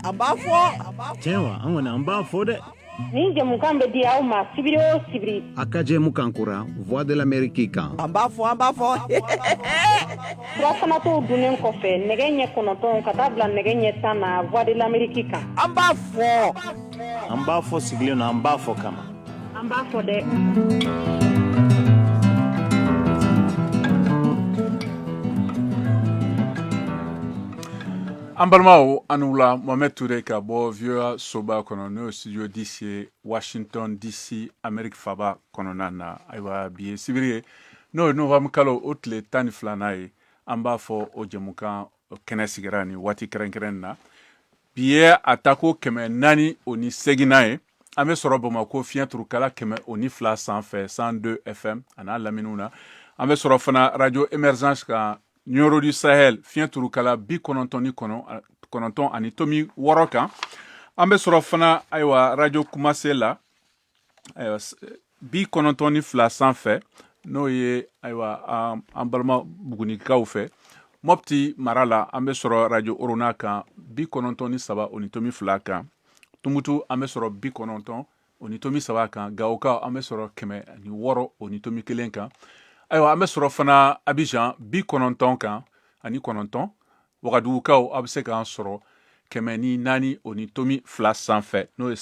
An b'a fɔ. Tiɲɛ wa, an kɔni an b'a fɔ dɛ. Nin jɛmukan bɛ di aw ma sibiri o sibiri. A ka jɛmukan kura Voix de l'Amérique kan. An b'a fɔ, an b'a fɔ. Surafanatɔw dunnen kɔfɛ nɛgɛ ɲɛ 9 ka taa bila nɛgɛ ɲɛ 10 na Voix de l'Amérique kan. An b'a fɔ. An b'a fɔ sigilen don, an b'a fɔ kama. An b'a fɔ dɛ. An balimaw, an wula. Mohamed Touré ka bɔ VOA soba kɔnɔ, n'o ye studio DC ye, Washington DC, Amérique faba kɔnɔna na. Ayiwa, bi ye sibiri ye, n'o ye novembre kalo o tile 12nan ye. An b'a fɔ o jɛmukan kɛnɛ sigira nin waati kɛrɛnkɛrɛn na. Bi ye a tako 408nan ye. An bɛ sɔrɔ Bamakɔ fiɲɛ turukala 102 sanfɛ, 102 FM a n'a laminiw na. An bɛ sɔrɔ fana radio Emergence kan, Nioro du Sahel, fiɲɛ turukala 99.6 kan. An bɛ sɔrɔ fana, ayiwa, radio Kumase la, ayiwa, 92 sanfɛ, n'o ye, ayiwa, an balima Bugunikaw fɛ. Mopti mara la, an bɛ sɔrɔ radio Orona kan, 93.2 kan. Tumutu, an bɛ sɔrɔ 90.3 kan. Gawokaw, an bɛ sɔrɔ 106.1 kan. Ayiwa, an bɛ sɔrɔ fana Abijan 99.9. Wagadugukaw, a bɛ se k'an sɔrɔ 104.2 sanfɛ, n'o ye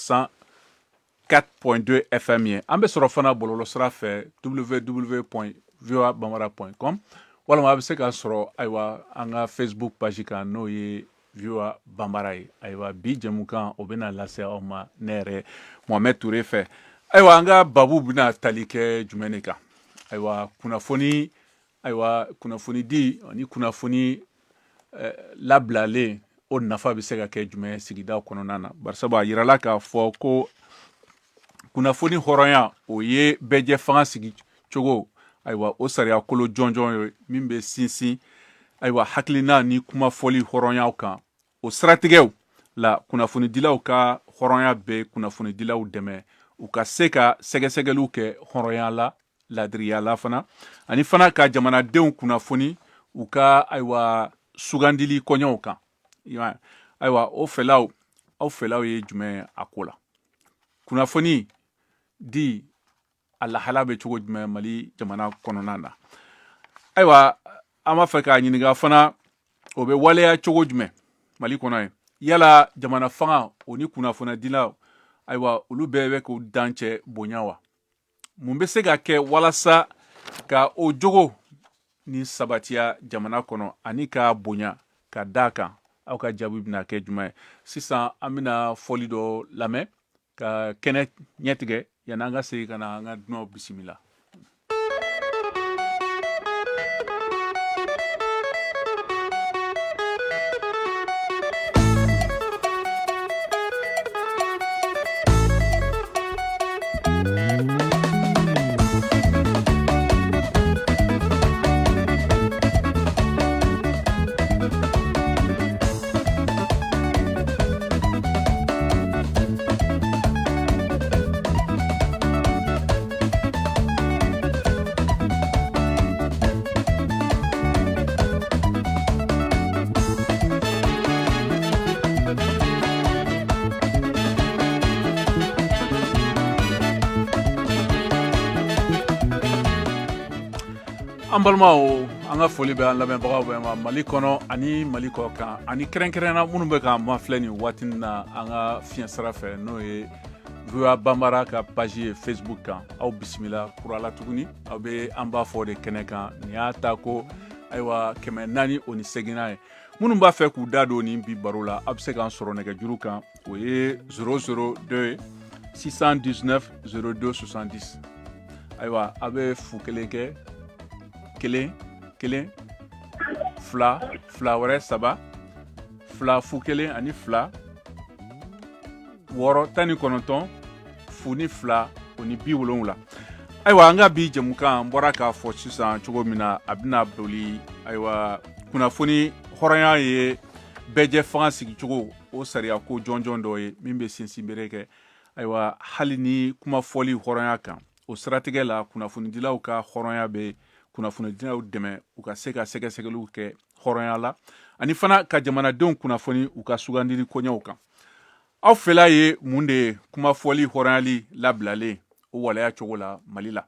104.2 FM ye. An bɛ sɔrɔ fana bɔlɔlɔsira fɛ, www.voabambara.com, walima a bɛ se k'an sɔrɔ, ayiwa, an ka Facebook page kan, n'o ye VOA Bambara ye. Ayiwa, bi jɛmukan o bɛna lase aw ma ne yɛrɛ Mohamed Touré fɛ. Ayiwa, an ka babu bɛna tali kɛ jumɛn de kan? Ayiwa, kunnafoni, ayiwa, kunnafoni di ani kunnafoni labilalen, o nafa bɛ se ka kɛ jumɛn sigida kɔnɔna na? Barisabu a yirala k'a fɔ ko kunnafoni hɔrɔnya, o ye bɛɛjɛ fanga sigi cogo, ayiwa, o sariya kolo jɔnjɔn ye min bɛ sinsin, ayiwa, hakilina ni kuma fɔli hɔrɔnyaw kan. O siratigɛw la, kunnafonidilaw ka hɔrɔnya bɛ kunnafonidilaw dɛmɛ u ka se ka sɛgɛsɛgɛliw kɛ hɔrɔnya la, ladiriya la fana, ani fana ka jamanadenw kunnafoni u ka, ayiwa, sugandili kɔɲɔw kan. Ayiwa, o fɛlaw, aw fɛlaw ye jumɛn a ko la? Kunnafoni di a lahala bɛ cogo jumɛn Mali jamana kɔnɔna na? Ayiwa, an b'a fɛ k'a ɲininka fana, o bɛ waleya cogo jumɛn Mali kɔnɔ ye? Yala jamana fanga o ni kunnafonidilaw, ayiwa, olu bɛɛ bɛ k'u dancɛ bonya wa? Mun bɛ se ka kɛ walasa ka o jogo ni sabatiya jamana kɔnɔ ani ka bonya ka da kan? Aw ka jaabi bɛna kɛ jumɛn ye? Sisan, an bɛna fɔli dɔ lamɛn ka kɛnɛ ɲɛtigɛ yanni an ka segin ka na an ka dunanw bisimila. An balimaw, an ka foli bɛ an lamɛnbagaw bɛɛ ma Mali kɔnɔ ani Mali kɔ kan, ani kɛrɛnkɛrɛnna minnu bɛ k'an mafilɛ nin waati na an ka fiɲɛ sira fɛ, n'o ye VOA Bambara ka page ye Facebook kan. Aw bisimila kura la tuguni, aw bɛ an b'a fɔ de kɛnɛ kan. Nin y'a ta ko, ayiwa, 408nan ye. Minnu b'a fɛ k'u da don nin bi baro la, aw bɛ se k'an sɔrɔ nɛgɛjuru kan, o ye 002 619 02 70. Ayiwa, a bɛ fu kelen kɛ, kelen kelen, fila fila wɛrɛ, saba fila, fu kelen ani fila, wɔɔrɔ, 19, fu ni fila, o ni 70. Ayiwa, an ka bi jɛmukan, an bɔra k'a fɔ sisan cogo min na, a bɛna boli, ayiwa, kunnafoni hɔrɔnya ye bɛɛjɛ fanga sigicogo o sariya ko jɔnjɔn dɔ ye min bɛ sinsin bere kɛ, ayiwa, hali ni kuma fɔli hɔrɔnya kan. O siratigɛ la, kunnafonidilaw ka hɔrɔnya bɛ kunnafonidilaw dɛmɛ u ka se ka sɛgɛsɛgɛliw kɛ hɔrɔnya la, ani fana ka jamanadenw kunnafoni u ka sugandili koɲɛw kan. Aw fɛla ye mun de ye kuma fɔli hɔrɔnyali labilalen o waleya cogo la Mali la?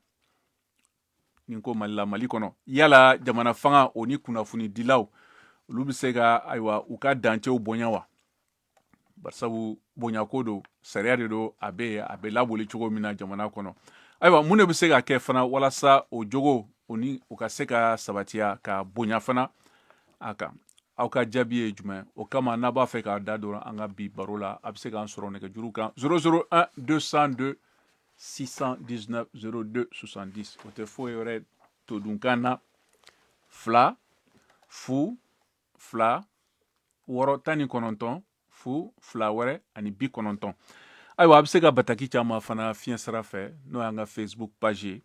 Ni ko Mali la, Mali kɔnɔ, yala jamana fanga o ni kunnafonidilaw olu bɛ se ka, ayiwa, u ka dancɛw bonya wa? Barisabu bonyako don, sariya de don, a bɛ yen, a bɛ laboli cogo min na jamana kɔnɔ. Ayiwa, mun de bɛ se ka kɛ fana walasa o jogo o ni o ka se ka sabatiya ka bonya fana a kan? Aw ka jaabi ye jumɛn o kama? N'a b'a fɛ k'a da don an ka bi baro la, a bɛ se k'an sɔrɔ nɛgɛjuru kan 001 202 619 02 70. O tɛ foyi wɛrɛ todunkan na, 2 0 2 6 19 0 2 wɛrɛ ani 90. Ayiwa, a bɛ se ka bataki caman fana fiɲɛ sira fɛ, n'o y'an ka Facebook page ye.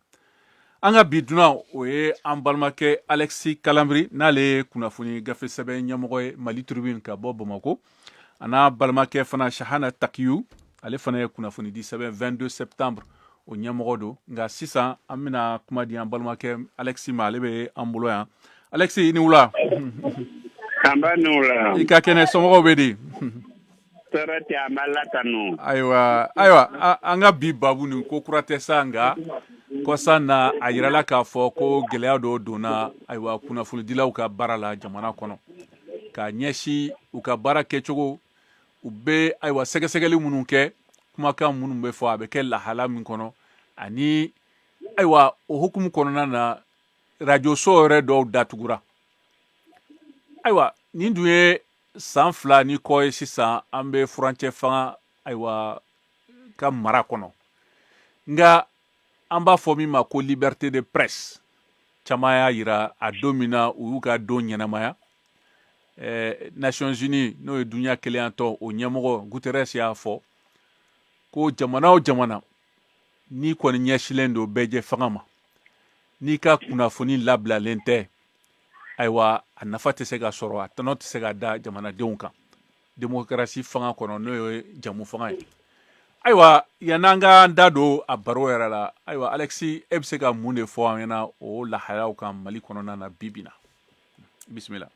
An ka bi dunan, o ye an balimakɛ Alexis Kalanbiri, n'ale ye kunnafoni gafe sɛbɛn ɲɛmɔgɔ ye Mali Tribune ka bɔ Bamako, a n'a balimakɛ fana Shahana Takiyu, ale fana ye kunnafoni di sɛbɛn 22 septembre o ɲɛmɔgɔ don. Nka sisan an bɛna kuma di an balimakɛ Alexis ma, ale bɛ an bolo yan. Alexis, i ni wula. An b'a ni wula. I ka kɛnɛ, somɔgɔw bɛ di? Tɔɔrɔ tɛ, an b'a latanu. Ayiwa, ayiwa, an ka bi babu nin, ko kura tɛ sa, nka kɔsa na a yirala k'a fɔ ko gɛlɛya dɔw donna, ayiwa, kunnafonidilaw ka baara la jamana kɔnɔ, k'a ɲɛsin u ka baara kɛcogo, u bɛ, ayiwa, sɛgɛsɛgɛli minnu kɛ, kumakan minnu bɛ fɔ, a bɛ kɛ lahala min kɔnɔ. Ani, ayiwa, o hukumu kɔnɔna na, rajoso yɛrɛ dɔw datugura. Ayiwa, nin dun ye san 2 ni kɔ ye sisan an bɛ furancɛ fanga, ayiwa, ka mara kɔnɔ. Nka an b'a fɔ min ma ko liberté de presse, caman y'a yira a don min na u y'u ka don ɲɛnamaya, Nations Unies, n'o ye dunya kelenya tɔn, o ɲɛmɔgɔ Guterres y'a fɔ ko jamana o jamana n'i kɔni ɲɛsilen don bɛɛjɛ fanga ma, n'i ka kunnafoni labilalen tɛ, ayiwa, a nafa tɛ se ka sɔrɔ, a tɔnɔ tɛ se ka da jamanadenw kan démocratie fanga kɔnɔ, n'o ye jamu fanga ye. Ayiwa, yann'an ka da don a baro yɛrɛ la, ayiwa, Alexis, e bɛ se ka mun de fɔ an ɲɛna o lahalayaw kan Mali kɔnɔna na bi bi na? Bisimila.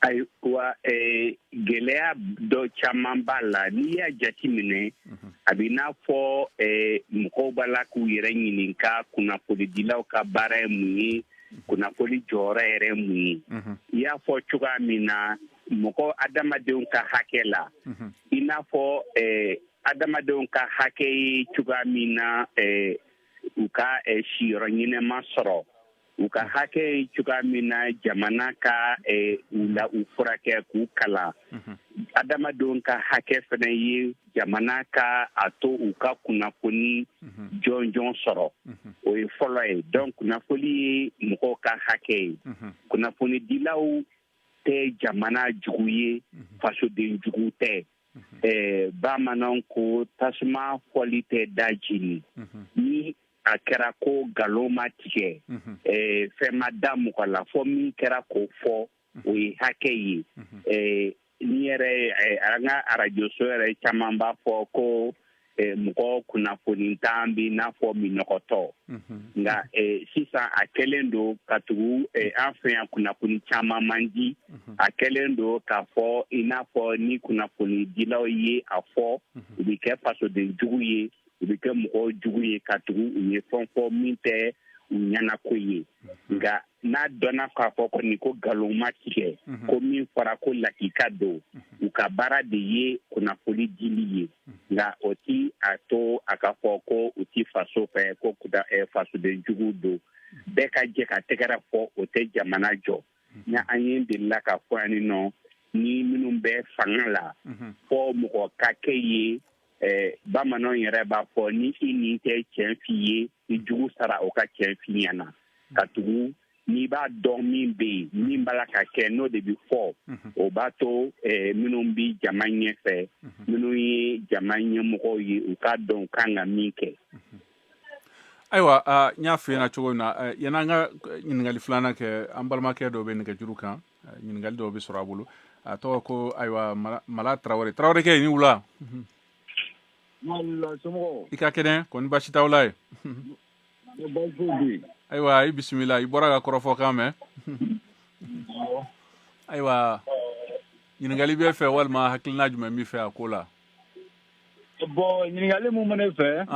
Ayiwa, gɛlɛya dɔ caman b'a la. N'i y'a jate minɛ, a bɛ n'a fɔ mɔgɔw b'a la k'u yɛrɛ ɲininka kunnafonidilaw ka baara ye mun ye, kunnafoni jɔyɔrɔ yɛrɛ ye mun ye. I y'a fɔ cogoya min na, mɔgɔ adamadenw ka hakɛ la, i n'a fɔ adamadenw ka hakɛ ye cogoya min na u ka siyɔrɔ ɲɛnɛma sɔrɔ, u ka hakɛ ye cogoya min na jamana ka u la u furakɛ, k'u kalan, adamadenw ka hakɛ fana ye jamana ka a to u ka kunnafoni jɔnjɔn sɔrɔ. O ye fɔlɔ ye. Donc kunnafoni ye mɔgɔw ka hakɛ ye. Kunnafonidilaw tɛ jamana jugu ye, fasoden jugu tɛ. Bamananw ko tasuma fɔli tɛ da jeni. Ni a kɛra ko nkalon ma tigɛ, fɛn ma da mɔgɔ la, fɔ min kɛra k'o fɔ, o ye hakɛ ye. Ni yɛrɛ an ka arajoso yɛrɛ caman b'a fɔ ko mɔgɔ kunnafonitan bɛ n'a fɔ minɔgɔtɔ. Nka sisan a kɛlen don ka tugu an fɛ yan, kunnafoni caman man di. A kɛlen don k'a fɔ i n'a fɔ ni kunnafonidilaw ye a fɔ, u bɛ kɛ fasoden jugu ye, u bɛ kɛ mɔgɔw jugu ye, ka tugu u ye fɛn fɔ min tɛ u ɲɛnako ye. Nka n'a dɔnna k'a fɔ kɔni ko nkalon ma tigɛ, ko min fɔra ko lakika don, u ka baara de ye kunnafoni dili ye. Nka o ti a to a ka fɔ ko u ti faso fɛ, ko fasoden jugu don. Bɛɛ ka jɛ ka tɛgɛrɛ fɔ, o tɛ jamana jɔ. Ni an ye delila ka fɔ yan nɔ, ni minnu bɛ fanga la, fɔ mɔgɔ ka kɛ ye. Bamananw yɛrɛ b'a fɔ ni i nin tɛ tiɲɛ f'i ye, i jugu sara o ka tiɲɛ f'i ɲɛna. Ka tugu n'i b'a dɔn min bɛ yen, min b'a la ka kɛ, n'o de bɛ fɔ, o b'a to minnu bɛ jama ɲɛfɛ, minnu ye jama ɲɛmɔgɔw ye, u k'a dɔn u kan ka min kɛ. Ayiwa, n y'a f'i ɲɛna cogo min na, yan'an ka ɲininkali filanan kɛ, an balimakɛ dɔ bɛ nɛgɛjuru kan, ɲininkali dɔw bɛ sɔrɔ a bolo. A tɔgɔ ko, ayiwa, Mala Tarawele. Tarawelekɛ, i ni wula. I ka kɛnɛ kɔni, baasi t'aw la ye? Ayiwa, i bisimila. I bɔra ka kɔrɔfɔkan mɛn. Ayiwa, ɲininkali bɛ fɛ walima hakilina jumɛn b'i fɛ a ko la? Bon, ɲininkali mun bɛ ne fɛ,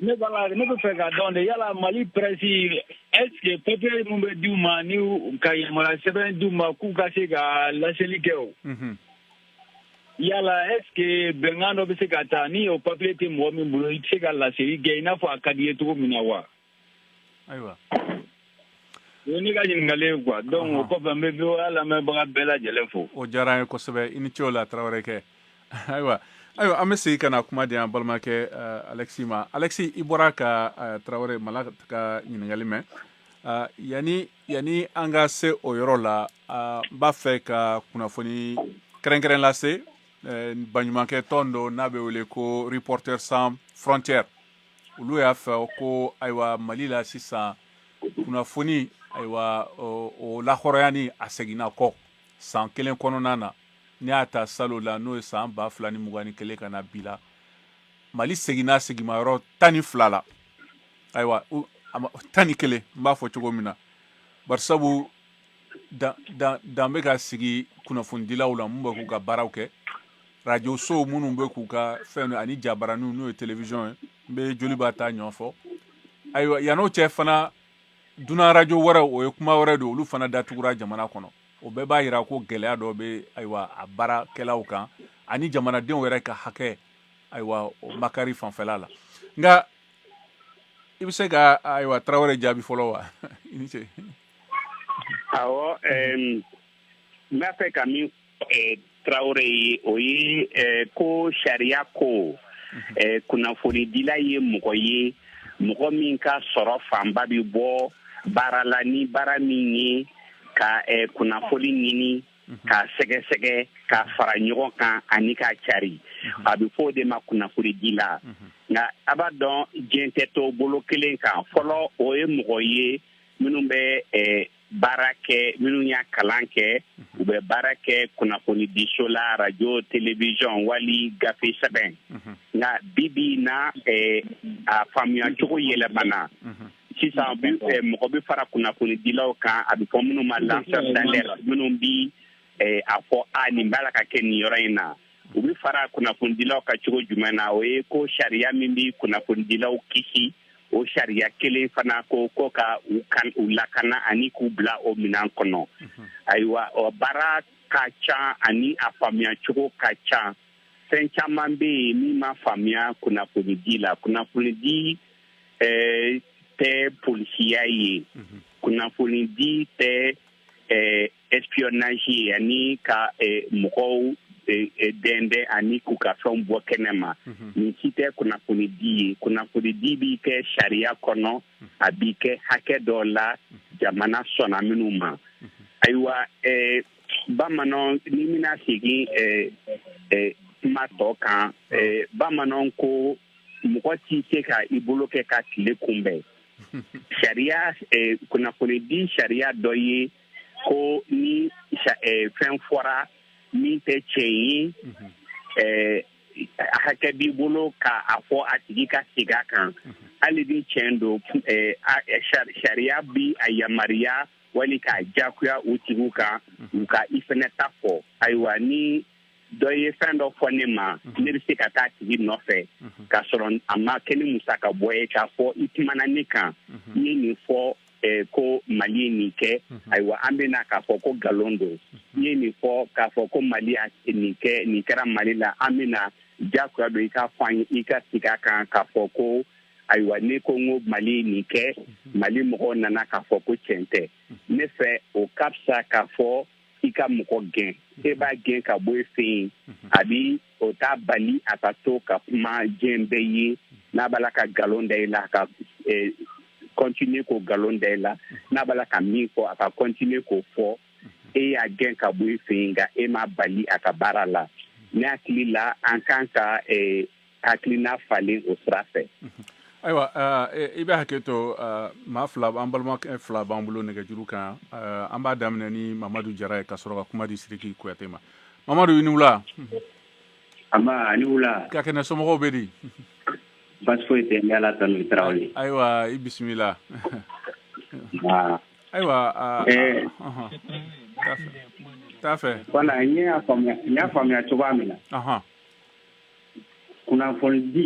ne b'a la, ne bɛ fɛ k'a dɔn de, yala Mali presse, est ce que papier mun bɛ d'u ma ni ka yamaruya sɛbɛn d'u ma k'u ka se ka laseli kɛ o, yala est ce que bɛnkan dɔ bɛ se ka ta ni o papier tɛ mɔgɔ min bolo, i tɛ se ka laseli kɛ i n'a fɔ a ka di i ye cogo min na wa? Ayiwa. O ye ne ka ɲininkali ye quoi. Donc o kɔfɛ, n bɛ VOA lamɛnbaga bɛɛ lajɛlen fo. O diyara an ye kosɛbɛ, i ni ce o la, Tarawele kɛ. Ayiwa, an bɛ segin ka na kuma di an balimakɛ Alexis ma. Alexis, i bɔra ka Tarawele Mala ka ɲininkali mɛn. Yanni an ka se o yɔrɔ la, n b'a fɛ ka kunnafoni kɛrɛnkɛrɛn lase. Baɲumankɛ tɔn dɔ n'a bɛ wele ko Reporters sans frontières, olu y'a fɛ ko ayiwa, Mali la sisan, kunnafoni, ayiwa, o lahɔrɔnyani a seginna kɔ san kelen kɔnɔna na. N'i y'a ta salon la, n'o ye san 2021 ka na bi la, Mali seginna segimayɔrɔ 12 la. Ayiwa, 11 n b'a fɔ cogo min na, barisabu dan bɛ ka sigi kunnafonidilaw la mun bɛ k'u ka baaraw kɛ, radio sow minnu bɛ k'u ka fɛn ani jabaraninw, n'o ye télévision ye, n bɛ joli b'a ta ɲɔgɔn fɔ. Ayiwa, yann'o cɛ fana, dunan radio wɛrɛw, o ye kuma wɛrɛ don, olu fana datugura jamana kɔnɔ. O bɛɛ b'a yira ko gɛlɛya dɔ bɛ, ayiwa, a baarakɛlaw kan ani jamanadenw yɛrɛ ka hakɛ, ayiwa, o makari fanfɛla la. Nka i bɛ se ka, ayiwa, Tarawele jaabi fɔlɔ wa? I ni ce. Awɔ, n b'a fɛ ka min Tarawele ye, o ye ko sariya ko kunnafonidila ye mɔgɔ ye, mɔgɔ min ka sɔrɔ fanba bɛ bɔ baara la, ni baara min ye ka kunnafoni ɲini, k'a sɛgɛsɛgɛ, k'a fara ɲɔgɔn kan ani k'a cari. A bɛ fɔ o de ma kunnafonidila. Nka a b'a dɔn, diɲɛ tɛ to bolo kelen kan. Fɔlɔ, o ye mɔgɔ ye minnu bɛ baara kɛ, minnu y'a kalan kɛ, u bɛ baara kɛ kunnafonidiso la, radio, télévision wali gafe sɛbɛn. Nka bi bi na, a faamuya cogo yɛlɛmana. Sisan mɔgɔ bɛ fara kunnafonidilaw kan, a bɛ fɔ minnu ma lanceur d'alerte, minnu bi a fɔ a nin b'a la ka kɛ nin yɔrɔ in na. U bɛ fara kunnafonidilaw ka cogo jumɛn na? O ye ko sariya min bɛ kunnafonidilaw kisi, o sariya kelen fana ko ka u kan u lakana ani k'u bila o minɛn kɔnɔ. Ayiwa, o baara ka ca ani a faamuya cogo ka ca. Fɛn caman bɛ yen min ma faamuya kunnafonidi la. Kunnafonidi tɛ polisiya ye, kunnafonidi tɛ espionnage ye ani ka mɔgɔw dɛndɛn ani k'u ka fɛnw bɔ kɛnɛ ma. Nin si tɛ kunnafonidi ye. Kunnafonidi b'i kɛ sariya kɔnɔ, a b'i kɛ hakɛ dɔ la jamana sɔnna minnu ma. Ayiwa, bamananw, ni bɛna segin kuma tɔ kan, bamananw ko mɔgɔ t'i se ka i bolo kɛ ka tile kunbɛn. Sariya, kunnafonidi sariya dɔ ye ko ni fɛn fɔra min tɛ tiɲɛ ye, hakɛ b'i bolo ka a fɔ a tigi ka segin a kan. Hali ni tiɲɛ don, sariya bi a yamaruya wali k'a jagoya u tigiw kan u ka i fɛnɛ ta fɔ. Ayiwa, ni dɔ ye fɛn dɔ fɔ ne ma, ne bɛ se ka taa tigi nɔfɛ k'a sɔrɔ a ma kɛ ni musaka bɔ ye, k'a fɔ i kumana ne kan, i ye nin fɔ ko Mali ye nin kɛ. Ayiwa, an bɛna k'a fɔ ko nkalon don. I ye nin fɔ k'a fɔ ko Mali y'a nin kɛ, nin kɛra Mali la, an bɛna jagoya don i k'a fɔ an ye, i ka segin a kan k'a fɔ ko ayiwa, ne ko n ko Mali ye nin kɛ, Mali mɔgɔw nana k'a fɔ ko tiɲɛ tɛ. Ne fɛ, o ka fisa k'a fɔ i ka mɔgɔ gɛn. E b'a gɛn ka bɔ e fɛ yen, a bi o t'a bali a ka to ka kuma diɲɛ bɛɛ ye. N'a b'a la ka nkalon da i la, a ka continuer k'o nkalon da i la. N'a b'a la ka min fɔ, a ka continuer k'o fɔ. E y'a gɛn ka bɔ e fɛ yen, nka e m'a bali a ka baara la. Ne hakili la, an kan ka hakilina falen o sira fɛ. Ayiwa, i bɛ hakɛ to, maa fila, an balimakɛ fila b'an bolo nɛgɛjuru kan. An b'a daminɛ ni Mamadu Jara ye ka sɔrɔ ka kuma di Sidiki Kuyate ma. Mamadu, i ni wula. Aba, ni wula. Ka kɛnɛ, somɔgɔw bɛ di? Baasi foyi tɛ, n bɛ Ala tanu, Tarawele. Ayiwa, i bisimila. Ayiwa, t'a fɛ. Voilà, n y'a faamuya, n y'a faamuya cogoya min na. Kunnafonidi,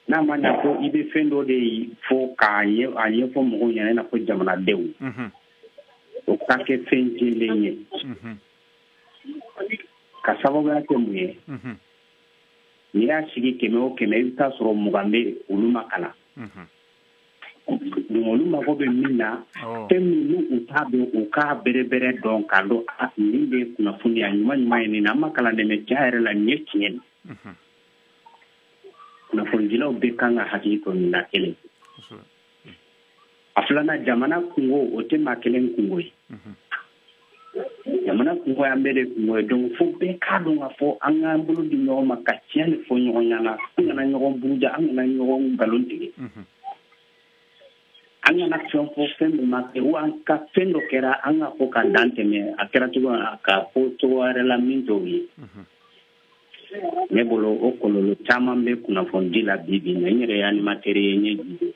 n'a ma ɲa ko i bɛ fɛn dɔ de fɔ k'a ɲɛfɔ mɔgɔw ɲɛna, i n'a fɔ jamanadenw, o ka kɛ fɛn jɛlen ye. Ka sababuya kɛ mun ye? N'i y'a sigi 100 o 100, i bɛ taa sɔrɔ 20 bɛ olu ma kalan. Donc olu mago bɛ min na, fɛn min n'u u t'a dɔn, u k'a bɛrɛbɛrɛ dɔn k'a dɔn nin de ye kunnafoniya ɲuman ɲuman ye, nin na an ma kalan dɛ, mais tiɲɛ yɛrɛ la nin ye tiɲɛ de. Kunnafonidilaw bɛɛ kan ka hakili to nin na kelen. A filanan, jamana kungo, o tɛ maa kelen kungo ye. Jamana kungo y'an bɛɛ de kungo ye. Donc fo bɛɛ k'a dɔn k'a fɔ an k'an bolo di ɲɔgɔn ma ka tiɲɛ de fɔ ɲɔgɔn ɲɛna, an kana ɲɔgɔn buruja, an kana ɲɔgɔn nkalon tigɛ. An kana fɛn fɔ fɛn min ma kɛ, an ka fɛn dɔ kɛra, an ka fɔ ka dan tɛmɛ, a kɛra cogo ka fɔ cogo wɛrɛ la min t'o ye. Ne bolo, o kɔlɔlɔ caman bɛ kunnafonidi la bi bi in na. N yɛrɛ ye animateur ye, n ye juge.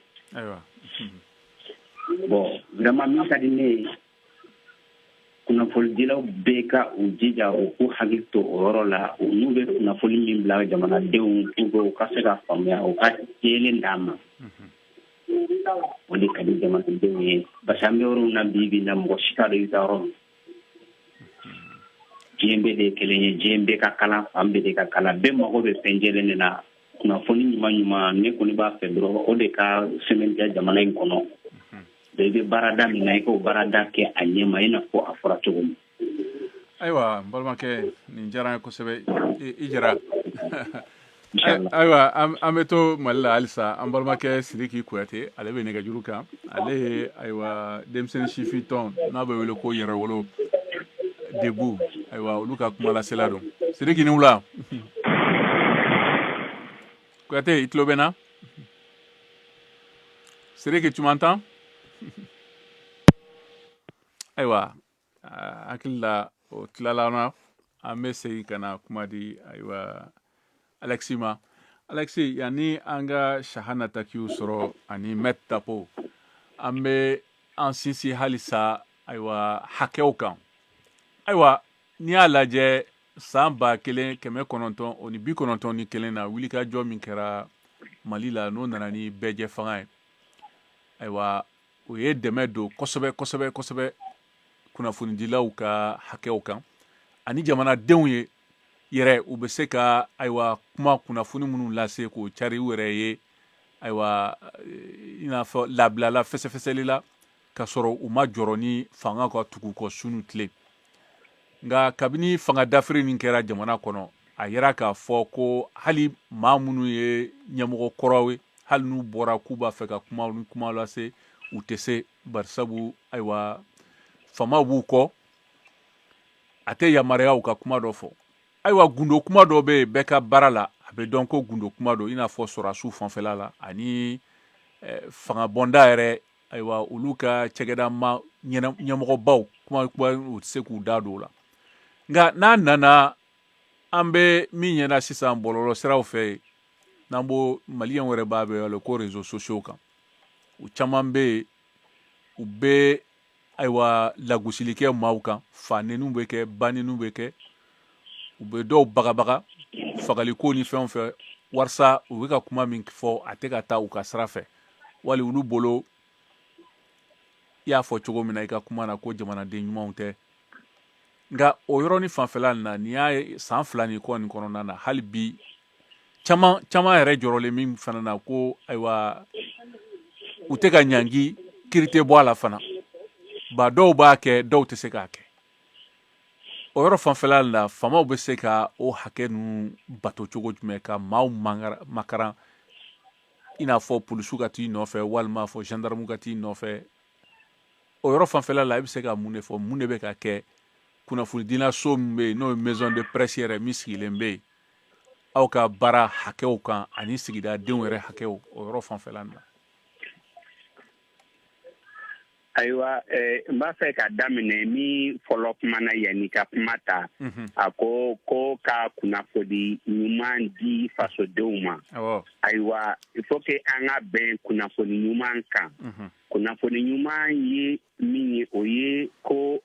Bon, vraiment, min ka di ne ye, kunnafonidilaw bɛɛ ka u jija, u k'u hakili to o yɔrɔ la. N'u bɛ kunnafoni min bila jamanadenw pour que u ka se ka faamuya, u ka jɛlen d'a ma. O de ka di jamanadenw ye, parce que an bɛ yɔrɔ min na bi bi in na, mɔgɔ si t'a dɔn i bɛ taa yɔrɔ min. Diɲɛ bɛɛ de ye kelen ye, diɲɛ bɛɛ ka kalan, fan bɛɛ de ka kalan, bɛɛ mago bɛ fɛn jɛlen de la. Kunnafoni ɲuman ɲuman, ne kɔni b'a fɛ dɔrɔn o de ka sɛmɛntiya jamana in kɔnɔ. Bɛɛ bɛ baarada min na, i k'o baarada kɛ a ɲɛ ma, i n'a fɔ a fɔra cogo min. Ayiwa, n balimakɛ, nin diyara n ye kosɛbɛ, i jara. Ayiwa, an bɛ to Mali la halisa. An balimakɛ Sidiki Kuyate, ale bɛ nɛgɛjuru kan. Ale ye, ayiwa, denmisɛnnin sifin tɔn n'a bɛ wele ko Yɛrɛwolo Debout, ayiwa, olu ka kumalasela don. Sidiki, ni wula. Kuyate, i tulo bɛ n na? Sidiki, tu m'entends? Ayiwa, hakili la o tilala na. An bɛ segin ka na kuma di, ayiwa, Alexi ma. Alexi, yanni an ka Sahana Takiw sɔrɔ ani Maître Tapo, an bɛ an sinsin halisa, ayiwa, hakɛw kan. Ayiwa, n'i y'a lajɛ, san 1991 na, wulikajɔ min kɛra Mali la, n'o nana ni bɛɛjɛ fanga ye, ayiwa, o ye dɛmɛ don kosɛbɛ kosɛbɛ kosɛbɛ kunnafonidilaw ka hakɛw kan, ani jamanadenw ye yɛrɛ, u bɛ se ka, ayiwa, kuma kunnafoni minnu lase k'o cari u yɛrɛ ye, ayiwa, i n'a fɔ labilala fɛsɛfɛsɛli la, k'a sɔrɔ u ma jɔrɔ ni fanga ka tugu kɔ su ni tile. Nka kabini fanga dafiri min kɛra jamana kɔnɔ, a yira k'a fɔ ko hali maa minnu ye ɲɛmɔgɔ kɔrɔw ye, hali n'u bɔra k'u b'a fɛ ka kuma ni kuma lase, u tɛ se, barisabu, ayiwa, faamaw b'u kɔ, a tɛ yamaruya u ka kuma dɔ fɔ. Ayiwa, gundo kuma dɔ bɛ yen bɛɛ ka baara la, a bɛ dɔn ko gundo kuma don, i n'a fɔ sɔrɔdasiw fanfɛla la ani fanga bɔnda yɛrɛ, ayiwa, olu ka cɛgɛda ma ɲɛmɔgɔbaw kuma kuma, u tɛ se k'u da don o la. Nka n'a nana, an bɛ min ɲɛna sisan bɔlɔlɔ siraw fɛ, n'an b'o maliyɛnw yɛrɛ b'a bɛ wele ko réseaux sociaux kan, u caman bɛ yen, u bɛ, ayiwa, lagosili kɛ maaw kan, fa neniw bɛ kɛ, ba neniw bɛ kɛ, u bɛ dɔw bagabaga fagaliko ni fɛnw fɛ, walasa u bɛ ka kuma min fɔ, a tɛ ka taa u ka sira fɛ, wali olu bolo, i y'a fɔ cogo min na i ka kuma na ko jamanaden ɲumanw tɛ. Nka o yɔrɔnin fanfɛla nin na, nin y'a ye san 2 nin kɔ nin kɔnɔna na, hali bi caman caman yɛrɛ jɔrɔlen min fana na ko, ayiwa, u tɛ ka ɲangi, kiiri tɛ bɔ a la fana ba, dɔw b'a kɛ, dɔw tɛ se k'a kɛ. O yɔrɔ fanfɛla la, faamaw bɛ se ka o hakɛ ninnu bato cogo jumɛn, ka maaw makaran, i n'a fɔ polisiw ka t'i nɔfɛ, walima fɔ gendarme ka t'i nɔfɛ? O yɔrɔ fanfɛla la, i bɛ se ka mun de fɔ? Mun de bɛ ka kɛ kunnafonidila so min bɛ yen, n'o ye maison de presse yɛrɛ min sigilen bɛ yen, aw ka baara hakɛw kan ani sigidadenw yɛrɛ hakɛw, o yɔrɔ fanfɛla na? Ayiwa, n b'a fɛ ka daminɛ min fɔlɔ kumana yanni ka kuma ta. A ko ko ka kunnafoni ɲuman di fasodenw ma. Ayiwa, il faut que an ka bɛn kunnafoni ɲuman kan. Kunnafoni ɲuman ye min ye, o ye ko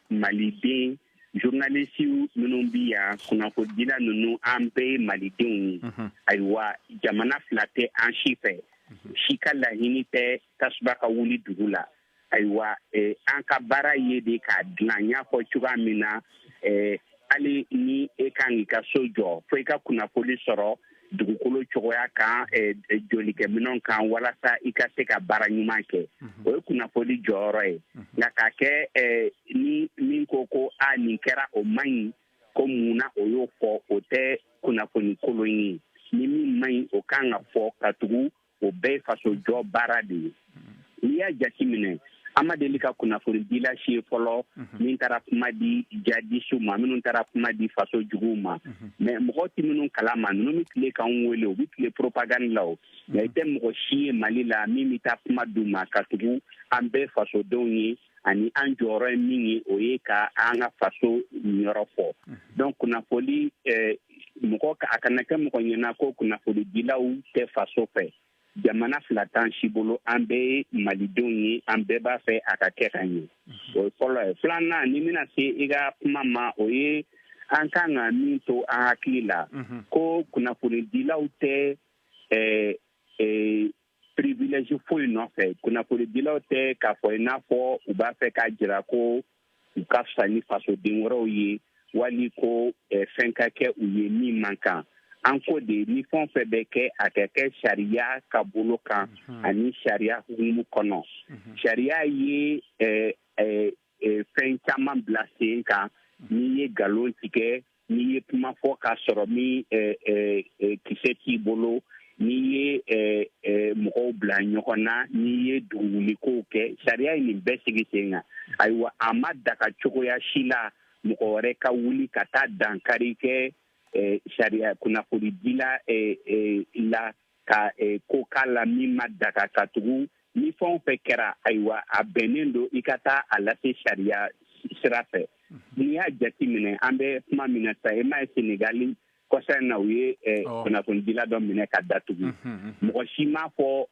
maliden Journaliste minnu bi yan, kunnafonidila ninnu, an bɛɛ ye malidenw ye. Ayiwa, jamana fila tɛ an si fɛ, si ka laɲini tɛ tasuma ka wuli dugu la. Ayiwa, an ka baara ye de k'a dilan. N y'a fɔ cogoya min na, hali ni e kan k'i ka so jɔ, fo i ka kunnafoni sɔrɔ dugukolo cogoya kan, jolikɛminɛnw kan, walasa i ka se ka baara ɲuman kɛ. O ye kunnafoni jɔyɔrɔ ye. Nka k'a kɛ ni min ko ko a nin kɛra, o man ɲi, ko mun na o y'o fɔ, o tɛ kunnafoni kolon ye. Ni min man ɲi, o kan ka fɔ, ka tugu o bɛɛ ye faso jɔ baara de ye. N'i y'a jateminɛ, an ma deli ka kunnafonidila si ye fɔlɔ min taara kuma di jihadisiw ma, minnu taara kuma di faso juguw ma. Mais mɔgɔ tɛ minnu kalama, ninnu bɛ tile k'anw wele, u bɛ tile propagande la. O nka i tɛ mɔgɔ si ye Mali la min bɛ taa kuma d'u ma, ka tugu an bɛɛ fasodenw ye, ani an jɔyɔrɔ ye min ye, o ye ka an ka faso niyɔrɔ fɔ. Donc kunnafoni mɔgɔ, a kana kɛ mɔgɔ ɲɛna ko kunnafonidilaw tɛ faso fɛ. Jamana fila t'an si bolo, an bɛɛ ye malidenw ye, an bɛɛ b'a fɛ a ka kɛ ka ɲɛ. O ye fɔlɔ ye. Filanan, ni bɛna se i ka kuma ma, o ye an kan ka min to an hakili la, ko kunnafonidilaw tɛ privilège foyi nɔfɛ. Kunnafonidilaw tɛ k'a fɔ i n'a fɔ u b'a fɛ k'a jira ko u ka fisa ni fasoden wɛrɛw ye, wali ko fɛn ka kɛ u ye min man kan. An ko de, ni fɛn o fɛn bɛ kɛ, a ka kɛ sariya ka bolo kan ani sariya hukumu kɔnɔ. Sariya ye fɛn caman bila sen kan. N'i ye nkalon tigɛ, n'i ye kuma fɔ k'a sɔrɔ min kisɛ t'i bolo, n'i ye mɔgɔw bila ɲɔgɔn na, n'i ye duguwulikow kɛ, sariya ye nin bɛɛ sigi sen kan. Ayiwa, a ma daga cogoya si la mɔgɔ wɛrɛ ka wuli ka taa dankari kɛ sariya kunnafonidila la, ka ko k'a la min ma daga, ka tugu ni fɛn o fɛn kɛra, ayiwa, a bɛnnen don i ka taa a lase sariya sira fɛ. N'i y'a jateminɛ, an bɛ kuma min na sisan, i m'a ye Senegali kɔsa in na, u ye kunnafonidila dɔ minɛ ka datugu. Mɔgɔ si m'a fɔ.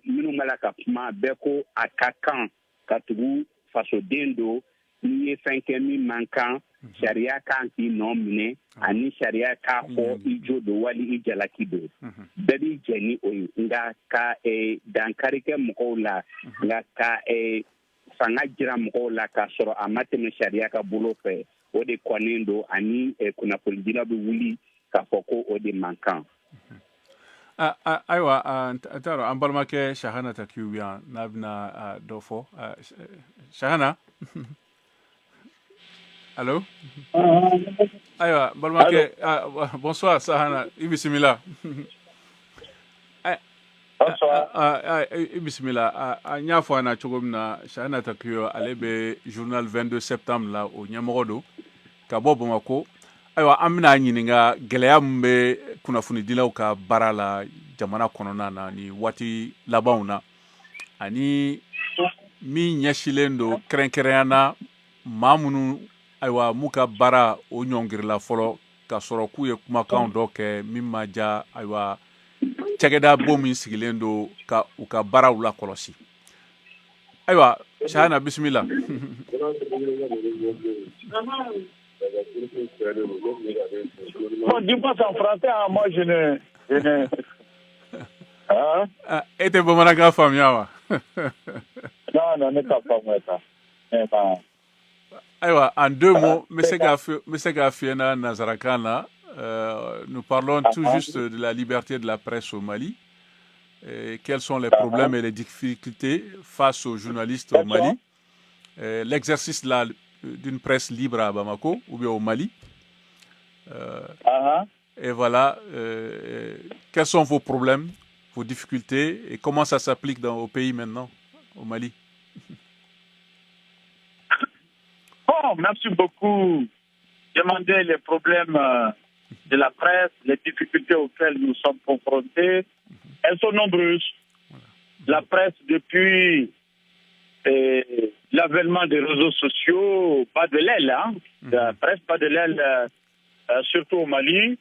Minnu b'a la ka kuma bɛɛ ko a ka kan, ka tugu fasoden don. N'i ye fɛn kɛ min man kan, sariya kan k'i nɔ minɛ, ani sariya k'a fɔ i jo don wali i jalaki don. Bɛɛ b'i jɛ ni o ye. Nka ka dankari kɛ mɔgɔw la, nka ka fanga jira mɔgɔw la k'a sɔrɔ a ma tɛmɛ sariya ka bolo fɛ, o de kɔnnen don, ani kunnafonidilaw bɛ wuli k'a fɔ ko o de man kan. Ayiwa, n t'a dɔn, an balimakɛ Sahana Takiyu bɛ yan, n'a bɛna dɔ fɔ. Sahana, allo? Ayiwa, balimakɛ, bonsoir Sahana, i bisimila. I bisimila. N y'a fɔ a ɲɛna cogo min na, Sahana Takiyu, ale bɛ journal 22 septembre la, o ɲɛmɔgɔ don, ka bɔ Bamakɔ. Ayiwa, an bɛna ɲininka gɛlɛya min bɛ kunnafonidilaw ka baara la jamana kɔnɔna na ni waati labanw na, ani min ɲɛsilen don kɛrɛnkɛrɛnya na maa minnu, ayiwa, m'u ka baara o ɲɔngirila fɔlɔ, ka sɔrɔ k'u ye kumakan dɔ kɛ min ma diya, ayiwa, cakɛda bon min sigilen don ka u ka baaraw lakɔlɔsi. Ayiwa, Sahana, bisimila. Bon, dis-moi en français, hein, moi je ne. Hein? E tɛ bamanankan faamuya wa? Non, non, ne t'a faamuya sa. Ayiwa, en deux mots, n bɛ se k'a f'i ɲɛna nanzarakan na. Nous parlons tout juste de la liberté de la presse au Mali. Et quels sont les problèmes et les difficultés face aux journalistes au Mali? L'exercice d'une presse libre à Bamako ou bien au Mali. Et voilà, quels sont vos problèmes, vos difficultés et comment ça s'applique au pays maintenant, au Mali? Bon, merci beaucoup. Demander les problèmes de la presse, les difficultés auxquelles nous sommes confrontés, elles sont nombreuses. La presse, depuis l'avènement des réseaux sociaux, bat de l'aile, hein. La presse bat de l'aile, surtout au Mali,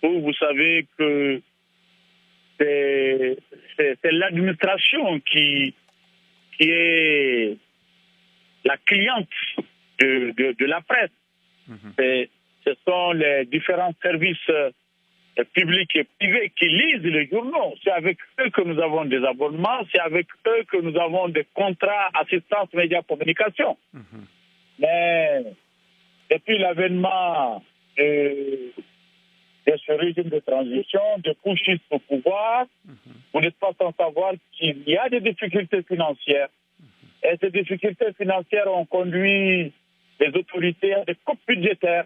où vous savez que c'est l'administration qui est la cliente de la presse. Ce sont les différents services publics et privés qui lisent les journaux. C'est avec eux que nous avons des abonnements, c'est avec eux que nous avons des contrats assistance média communication. Mais depuis l'avènement de ce régime de transition, de putschistes au pouvoir, vous n'êtes pas sans savoir qu'il y a des difficultés financières. Et ces difficultés financières ont conduit les autorités à des coupes budgétaires.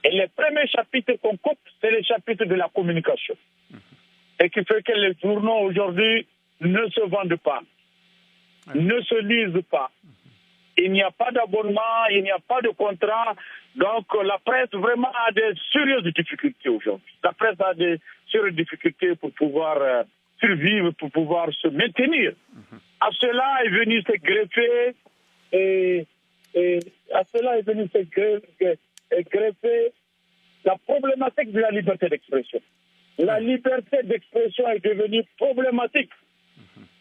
Et les premiers chapitres qu'on coupe, c'est les chapitres de la communication. Et qui fait que les journaux aujourd'hui ne se vendent pas, ne se lisent pas. Il n'y a pas d'abonnement, il n'y a pas de contrat. Donc la presse vraiment a des sérieuses difficultés aujourd'hui. La presse a des sérieuses difficultés pour pouvoir survivre, pour pouvoir se maintenir. À cela est venu se greffer et à cela est venu se greffer la problématique de la liberté d'expression. La liberté d'expression est devenue problématique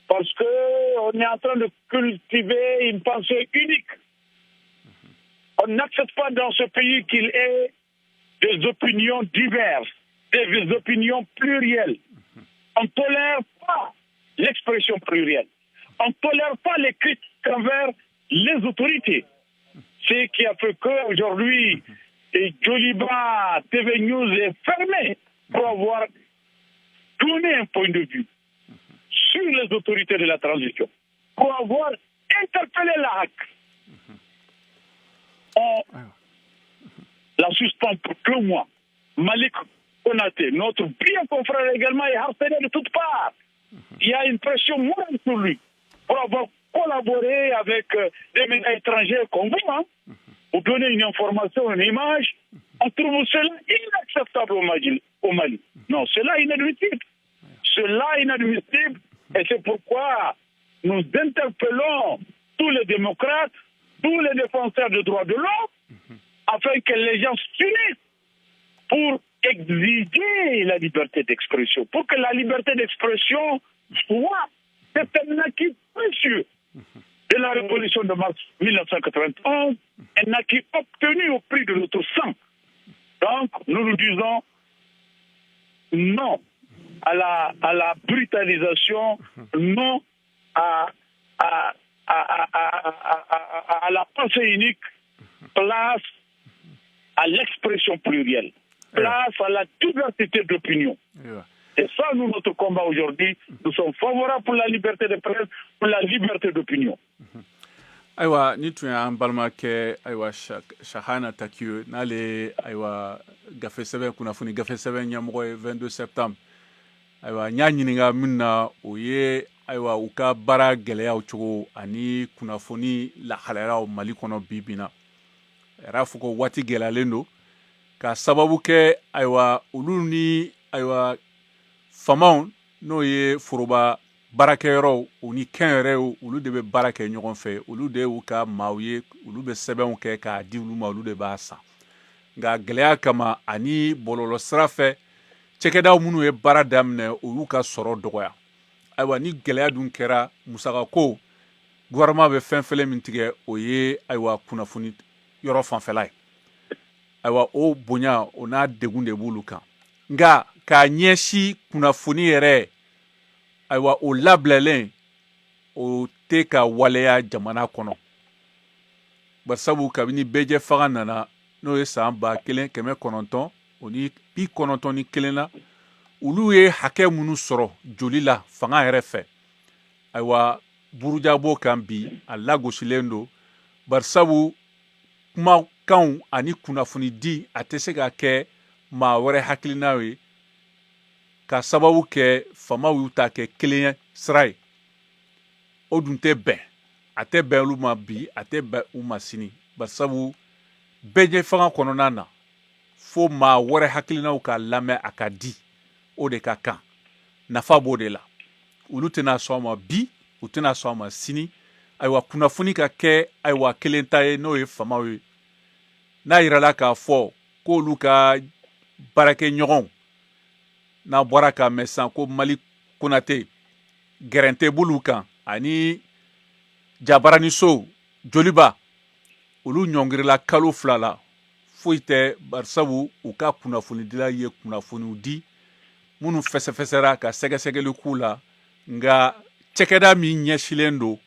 parce qu'on est en train de cultiver une pensée unique. On n'accepte pas dans ce pays qu'il ait des opinions diverses, des opinions plurielles. On ne tolère pas l'expression plurielle. On ne tolère pas les critiques envers les autorités. Ce qui a fait qu'aujourd'hui, Joliba TV News est fermé pour avoir donné un point de vue sur les autorités de la transition, pour avoir interpellé la HAC. On la suspend pour 2 mois. Malik Konaté, notre bien confrère également, est harcelé de toutes parts. Il y a une pression morale sur lui pour avoir collaboré avec des médias étrangers comme vous, hein, pour donner une information, une image. On trouve cela inacceptable au Mali. Non, cela est inadmissible. Cela est inadmissible et c'est pourquoi nous interpellons tous les démocrates, tous les défenseurs des droits de l'homme, afin que les gens s'unissent pour exiger la liberté d'expression, pour que la liberté d'expression soit un acquis précieux de la révolution de mars 1991, un acquis obtenu au prix de notre sang. Donc, nous nous disons non à la brutalisation, non à la pensée unique, place à l'expression plurielle, place à la diversité d'opinions. Et ça, nous, notre combat aujourd'hui, nous sommes favorables pour la liberté de presse, pour la liberté d'opinion. Ayiwa, ni tun y'an balimakɛ ayiwa Chahana Takiou, n'ale ayiwa gafe sɛbɛn kunnafoni gafe sɛbɛn ɲɛmɔgɔ ye 22 septembre. Ayiwa, n y'a ɲininka min na, o ye ayiwa u ka baara gɛlɛyaw cogo ani kunnafoni lahalayaw Mali kɔnɔ bi bi na. A yɛrɛ fɔ ko waati gɛlɛyalen don ka sababu kɛ ayiwa olu ni ayiwa faamaw, n'o ye foroba baarakɛyɔrɔw u ni kɛnyɛrɛyew, olu de bɛ baara kɛ ɲɔgɔn fɛ, olu de y'u ka maaw ye, olu bɛ sɛbɛnw kɛ k'a di olu ma, olu de b'a san. Nka gɛlɛya kama ani bɔlɔlɔ sira fɛ cɛkɛdaw minnu ye baara daminɛ, o y'u ka sɔrɔ dɔgɔya. Ayiwa, ni gɛlɛya dun kɛra musakako, gouvernement bɛ fɛn fɛlɛ min tigɛ, o ye ayiwa kunnafoni yɔrɔ fanfɛla ye. Ayiwa, o bonya o n'a degun de b'olu kan. Nka k'a ɲɛsin kunnafoni yɛrɛ, ayiwa o labilalen o tɛ ka waleya jamana kɔnɔ, barisabu kabini bɛɛjɛ fanga nana, n'o ye san 1991 na, olu ye hakɛ minnu sɔrɔ joli la fanga yɛrɛ fɛ, ayiwa burujabɔ kan bi a lagosilen don, barisabu kumakanw ani kunnafoni di a tɛ se ka kɛ maa wɛrɛ hakilina ye, ka sababu kɛ faamaw y'u ta kɛ kelen sira ye. O dun tɛ bɛn, a tɛ bɛn olu ma bi, a tɛ bɛn u ma sini, barisabu bɛɛjɛ fanga kɔnɔna na fo maa wɛrɛ hakilinaw ka lamɛn, a ka di o de ka kan, nafa b'o de la. Olu tɛna sɔn a ma bi, u tɛna sɔn a ma sini. Ayiwa, kunnafoni ka kɛ ayiwa kelen ta ye, n'o ye faamaw ye, n'a yirala k'a fɔ k'olu ka baarakɛɲɔgɔnw, n'a bɔra k'a mɛn sisan ko Mali Konate gɛrɛntɛ b'olu kan ani Jabaraniso Joliba, olu ɲɔngirila kalo 2 la Foyi tɛ, barisabu u ka kunnafonidila ye kunnafoniw di minnu fɛsɛfɛsɛra ka sɛgɛsɛgɛli k'u la. Nka cɛkɛda min ɲɛsilen don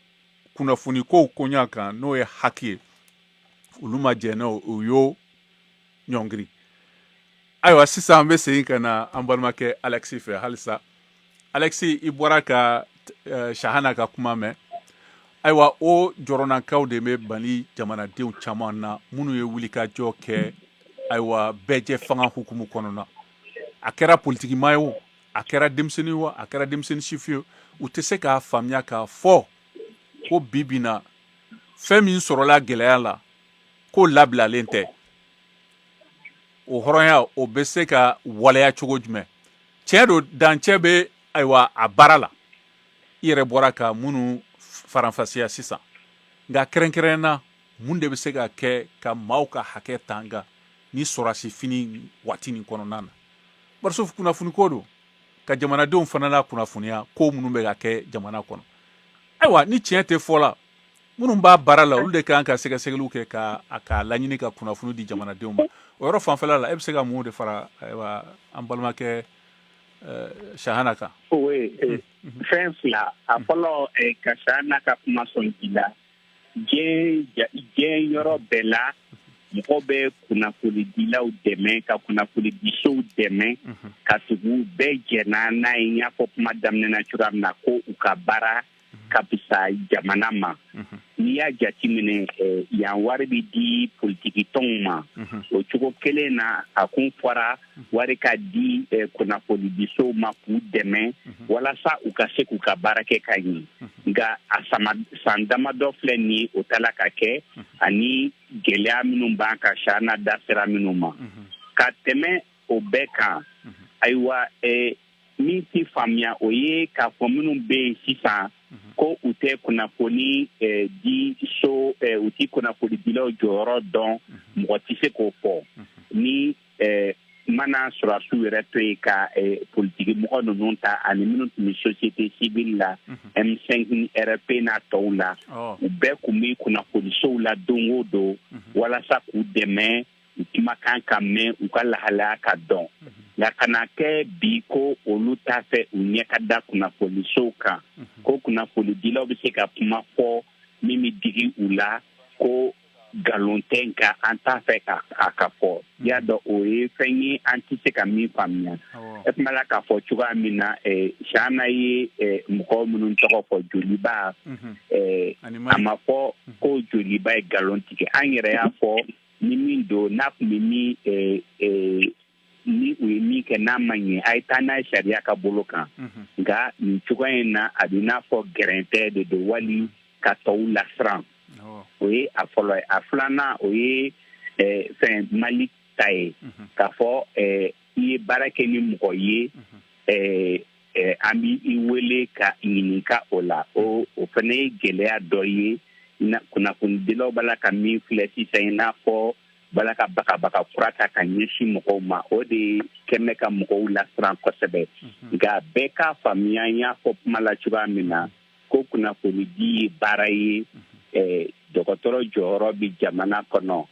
kunnafonikow koɲa kan, n'o ye HAC ye, olu ma jɛn n'o, u y'o ɲɔngiri. Ayiwa, sisan an bɛ segin ka na an balimakɛ Alexi fɛ halisa. Alexi, i bɔra ka Shahana ka kuma mɛn. Ayiwa, o jɔrɔnakaw de bɛ Mali jamanadenw caman na minnu ye wulikajɔ kɛ, ayiwa, bɛɛjɛ fanga hukumu kɔnɔna. A kɛra politikimaa ye o, a kɛra denmisɛnnin o, a kɛra denmisɛnnin sifin ye, u tɛ se k'a faamuya k'a fɔ ko bi bi na, fɛn min sɔrɔla gɛlɛya la, k'o labilalen tɛ. O hɔrɔnya, o bɛ se ka waleya cogo jumɛn? Tiɲɛ don, dancɛ bɛ, ayiwa, a baara la, i yɛrɛ bɔra ka minnu faranfasiya sisan. Nka kɛrɛnkɛrɛn na, mun de bɛ se ka kɛ ka maaw ka hakɛ tanga ni sɔrɔdasi fini waati nin kɔnɔna na? Barisa kunnafoni ko don, ka jamanadenw fana la kunnafoniya ko minnu bɛ ka kɛ jamana kɔnɔ. Ayiwa, ni tiɲɛ tɛ fɔ la, minnu b'a baara la, olu de kan ka sɛgɛsɛgɛliw kɛ ka a k'a laɲini ka kunnafoni di jamanadenw ma. O yɔrɔ fanfɛla la, e bɛ se ka mun de fara, ayiwa, an balimakɛ Shahana kan? Oui, fɛn fila. A fɔlɔ, ka Shahana ka kuma sɔn ji la, diɲɛ yɔrɔ bɛɛ la, mɔgɔ bɛ kunnafonidilaw dɛmɛ, ka kunnafonidisow dɛmɛ, ka tugu bɛɛ jɛnna n'a ye. N y'a fɔ kuma daminɛ na cogoya min na ko u ka baara ka fisa jamana ma. N'i y'a jateminɛ, yan wari bɛ di politiki tɔnw ma. O cogo kelen na, a kun fɔra wari ka di kunnafonidisow ma k'u dɛmɛ walasa u ka se k'u ka baara kɛ ka ɲɛ. Nka a sama san damadɔ filɛ nin ye, o tala ka kɛ ani gɛlɛya minnu b'an kan, Shahana da sera minnu ma. Ka tɛmɛ o bɛɛ kan, ayiwa, min tɛ faamuya, o ye k'a fɔ minnu bɛ yen sisan ko u tɛ kunnafoni di so, u tɛ kunnafonidilaw jɔyɔrɔ dɔn, mɔgɔ tɛ se k'o fɔ. Ni mana sɔrɔdasiw yɛrɛ to yen, ka politiki mɔgɔ ninnu ta ani minnu tun bɛ société civile la, M5 ni RP n'a tɔw la, u bɛɛ tun bɛ kunnafonisow la don o don walasa k'u dɛmɛ, u kumakan ka mɛn, u ka lahalaya ka dɔn. Nka kana kɛ bi ko olu t'a fɛ u ɲɛ ka da kunnafonisow kan, ko kunnafonidilaw bɛ se ka kuma fɔ min bɛ digi u la, ko nkalon tɛ, nka an t'a fɛ ka a ka fɔ. I y'a dɔn, o ye fɛn ye an tɛ se ka min faamuya. E kuma la k'a fɔ cogoya min na, Shahana ye mɔgɔ minnu tɔgɔ fɔ, Joliba, a ma fɔ ko Joliba ye nkalon tigɛ. An yɛrɛ y'a fɔ ni min don, n'a tun bɛ min, ni u ye min kɛ n'a ma ɲɛ, a ye taa n'a ye sariya ka bolo kan. Nka nin cogoya in na, a bɛ n'a fɔ gɛrɛntɛ de don wali ka tɔw lasiran. O ye a fɔlɔ ye. A filanan, o ye fɛn Mali ta ye, k'a fɔ i ye baara kɛ ni mɔgɔ ye, an bɛ i wele ka ɲininka o la. O fana ye gɛlɛya dɔ ye. Kunnafonidilaw b'a la ka min filɛ sisan, i n'a fɔ bala ka bagabaga kura ta ka ɲɛsin mɔgɔw ma, o de kɛmɛ ka mɔgɔw lasiran kosɛbɛ. Nka bɛɛ k'a faamuya, n y'a fɔ kuma la cogoya min na, ko kunnafonidi ye baara ye. Dɔgɔtɔrɔ jɔyɔrɔ bɛ jamana kɔnɔ,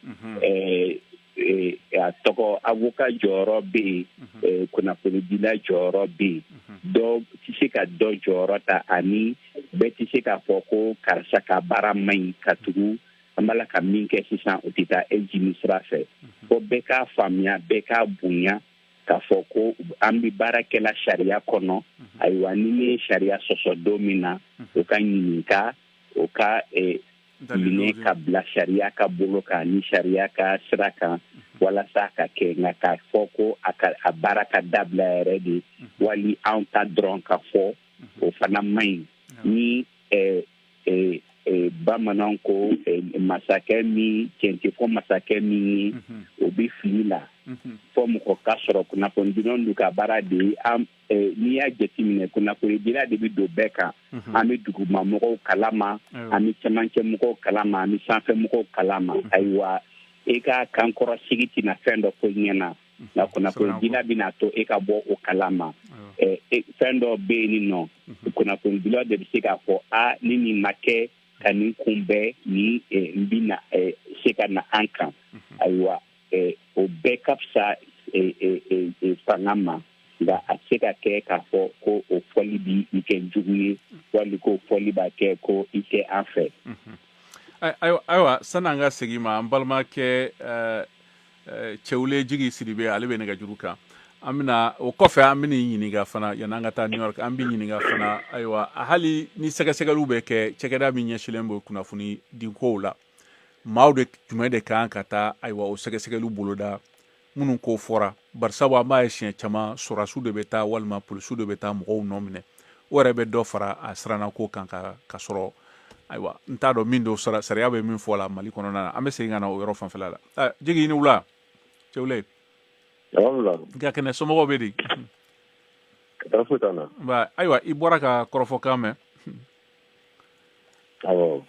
a tɔgɔ avocat jɔyɔrɔ bɛ yen, kunnafonidila jɔyɔrɔ bɛ yen. Dɔ tɛ se ka dɔ jɔyɔrɔ ta, ani bɛɛ tɛ se k'a fɔ ko karisa ka baara man ɲi, ka tugu an b'a la ka min kɛ sisan, o tɛ taa e jimi sira fɛ. Fo bɛɛ k'a faamuya, bɛɛ k'a bonya k'a fɔ ko an bɛ baara kɛla sariya kɔnɔ. Ayiwa, ni ne ye sariya sɔsɔ don min na, o ka ɲininka, o ka minɛ ka bila sariya ka bolo kan ni sariya ka sira kan walasa ka kɛ. Nka k'a fɔ ko a ka a baara ka dabila yɛrɛ de, wali anw ta dɔrɔn ka fɔ, o fana man ɲi. Ni bamananw ko masakɛ min tiɲɛ tɛ fɔ masakɛ min ye, o bɛ fili la. Fɔ mɔgɔ ka sɔrɔ kunnafonidilaw dun ka baara de ye. N'i y'a jateminɛ, kunnafonidila de bɛ don bɛɛ kan. An bɛ dugumamɔgɔw kalama, an bɛ cɛmancɛ mɔgɔw kalama, an bɛ sanfɛ mɔgɔw kalama. Ayiwa, e ka kankɔrɔsigi tɛna fɛn dɔ fɔ i ɲɛna, nka kunnafonidila bɛna to e ka bɔ o kalama. Fɛn dɔ bɛ yen nɔ, kunnafonidilaw de bɛ se k'a fɔ a ni nin ma kɛ ka nin kunbɛn, ni n bɛna se ka na an kan. Ayiwa. o bɛɛ ka fisa fanga ma, nka a tɛ se ka kɛ k'a fɔ ko o fɔli b'i kɛ jugu ye, wali ko fɔli b'a kɛ ko i tɛ an fɛ. Ayiwa, sani an ka segin ma, an balimakɛ Cɛwule Jigi Sidibe, ale bɛ nɛgɛjuru kan. An bɛna o kɔfɛ, an bɛna ɲininka fana yanni an ka taa New York. An bɛ ɲininka fana, ayiwa, hali ni sɛgɛsɛgɛliw bɛ kɛ, cakɛda min ɲɛsinnen bɛ kunnafoni di kow la, maaw de jumɛn de kan ka taa, ayiwa, o sɛgɛsɛgɛliw boloda minnu ko fɔra? Barisabu an b'a ye siɲɛ caman, sɔrɔdasiw de bɛ taa walima polisiw de bɛ taa mɔgɔw nɔ minɛ. O yɛrɛ bɛ dɔ fara a sirannako kan ka sɔrɔ, ayiwa, n t'a dɔn min don, sariya bɛ min fɔ la Mali kɔnɔna na. An bɛ segin ka na o yɔrɔ fanfɛla la. Jigi, i ni wula, Cɛwule. Nka kɛnɛ, somɔgɔw bɛ di? Ayiwa, i bɔra ka kɔrɔfɔkan mɛn.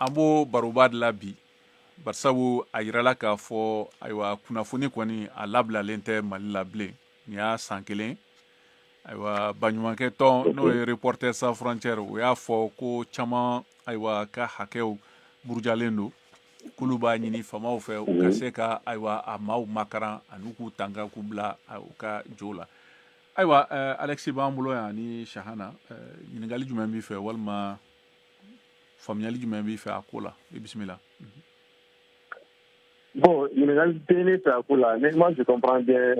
An b'o baroba de la bi, barisabu a yirala k'a fɔ, ayiwa, kunnafoni kɔni a labilalen tɛ Mali la bilen. Nin y'a san kelen. Ayiwa, baɲumankɛ tɔn, n'o ye Reporters sans frontières, o y'a fɔ ko caman, ayiwa, ka hakɛw burujalen don, k'olu b'a ɲini faamaw fɛ u ka se ka, ayiwa, a maaw makaran ani k'u tanga, k'u bila u ka jo la. Ayiwa, Alexis b'an bolo yan ani Sahana. Ɲininkali jumɛn b'i fɛ walima faamuyali jumɛn b'i fɛ a ko la? I bisimila. Bon, ɲininkali tɛ ne fɛ a ko la. Mais moi, je comprends bien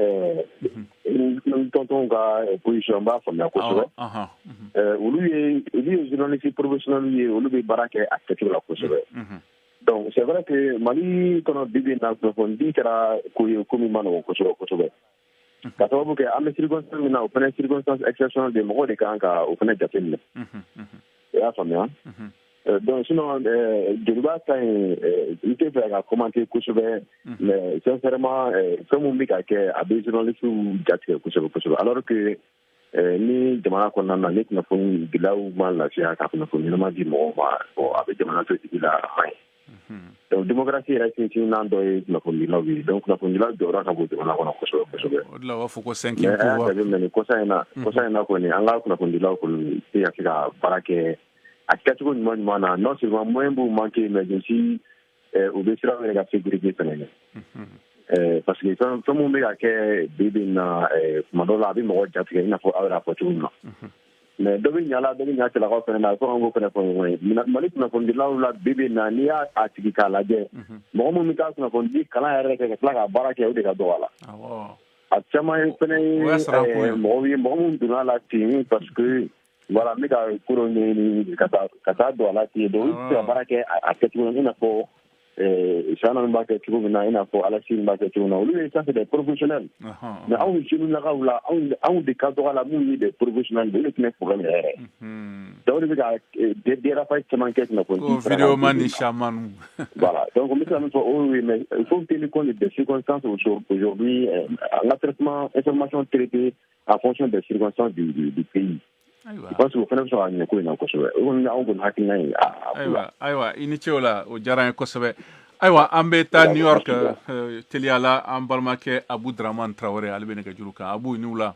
tonton ka position, n b'a faamuya kosɛbɛ. Olu ye journaliste professionnel ye, olu bɛ baara kɛ a kɛcogo la kosɛbɛ. Donc c'est vrai que Mali kɔnɔ bi bi in na, kunnafonidi kɛra ko ye, ko min ma nɔgɔn kosɛbɛ kosɛbɛ, ka sababu kɛ an bɛ circonstance min na, o fana circonstance exceptionnelle de, mɔgɔw de kan ka o fana jateminɛ, i y'a faamuya. Donc sinon, Joliba ta in, n tɛ fɛ ka commenter kosɛbɛ, mais sincèrement, fɛn mun bɛ ka kɛ, a bɛ journaliste jatigɛ kosɛbɛ kosɛbɛ, alors que ni jamana kɔnɔna na, ni kunnafonidilaw ma lafiya ka kunnafoni ɲɛnama di mɔgɔw ma, bon, a bɛ jamana to jigi la, a man ɲi. Donc démocratie yɛrɛ sinsinnan dɔ ye kunnafonidilaw ye. Donc kunnafonidilaw jɔyɔrɔ ka bon jamana kɔnɔ kosɛbɛ kosɛbɛ. O de la u b'a fɔ ko cinquième Mais a y'a pouvoir. jateminɛ nin kɔsa in na kɔni, an ka kunnafonidilaw kɔni tɛ ka se ka baara kɛ a kɛcogo ɲuman ɲuman na. Non seulement moyen b'u manquer, mais aussi u bɛ siran u yɛrɛ ka sécurité fɛnɛ ɲɛ, parce que fɛn mun bɛ ka kɛ bi bi in na, tuma dɔw la a bɛ mɔgɔ jatigɛ, i n'a fɔ aw yɛrɛ y'a fɔ cogo min na. Mais dɔ bɛ ɲa la, dɔ bɛ ɲa cɛlakaw fɛnɛ na, fo an k'o fɛnɛ fɔ ɲɔgɔn ye. Mali kunnafonidilaw la bi bi in na, n'i y'a a sigi k'a lajɛ, mɔgɔ minnu bɛ taa kunnafonidi kalan yɛrɛ kɛ ka tila ka baara kɛ, o de ka dɔgɔ a la. A caman ye fɛnɛ ye mɔgɔw ye, mɔgɔ minnu donna a la ten parce que voilà, n bɛ ka ko dɔ ɲɛɲini ka taa don a la ten. Donc olu tɛ se ka baara kɛ a kɛcogo la, i n'a fɔ Sahana b'a kɛ cogo min na, i n'a fɔ Alexis b'a kɛ cogo min na. Olu ye, ça c'est des professionnels, mais anw jeunes la, anw de ka dɔgɔ a la. Minnu ye des professionnels, olu de tun bɛ problème yɛrɛ. Donc o de bɛ ka dérapage caman kɛ kunnafoni. Ko vidéoman ni shaman. Voilà, donc n bɛ se ka min fɔ, o ye, mais il faut tenir compte des circonstances aujourd'hui. An ka traitement, information traitée en fonction des circonstances du pays. Je pense que o fana bɛ sɔn ka ɲɛ ko in na kosɛbɛ. O kɔni anw kɔni hakilina ye a ko la. Ayiwa, ayiwa, i ni ce o la, o diyara an ye kosɛbɛ. Ayiwa, an bɛ taa New York teliya la. An balimakɛ Abu Dramane Traoré, ale bɛ nɛgɛjuru kan. Abu, i ni wula.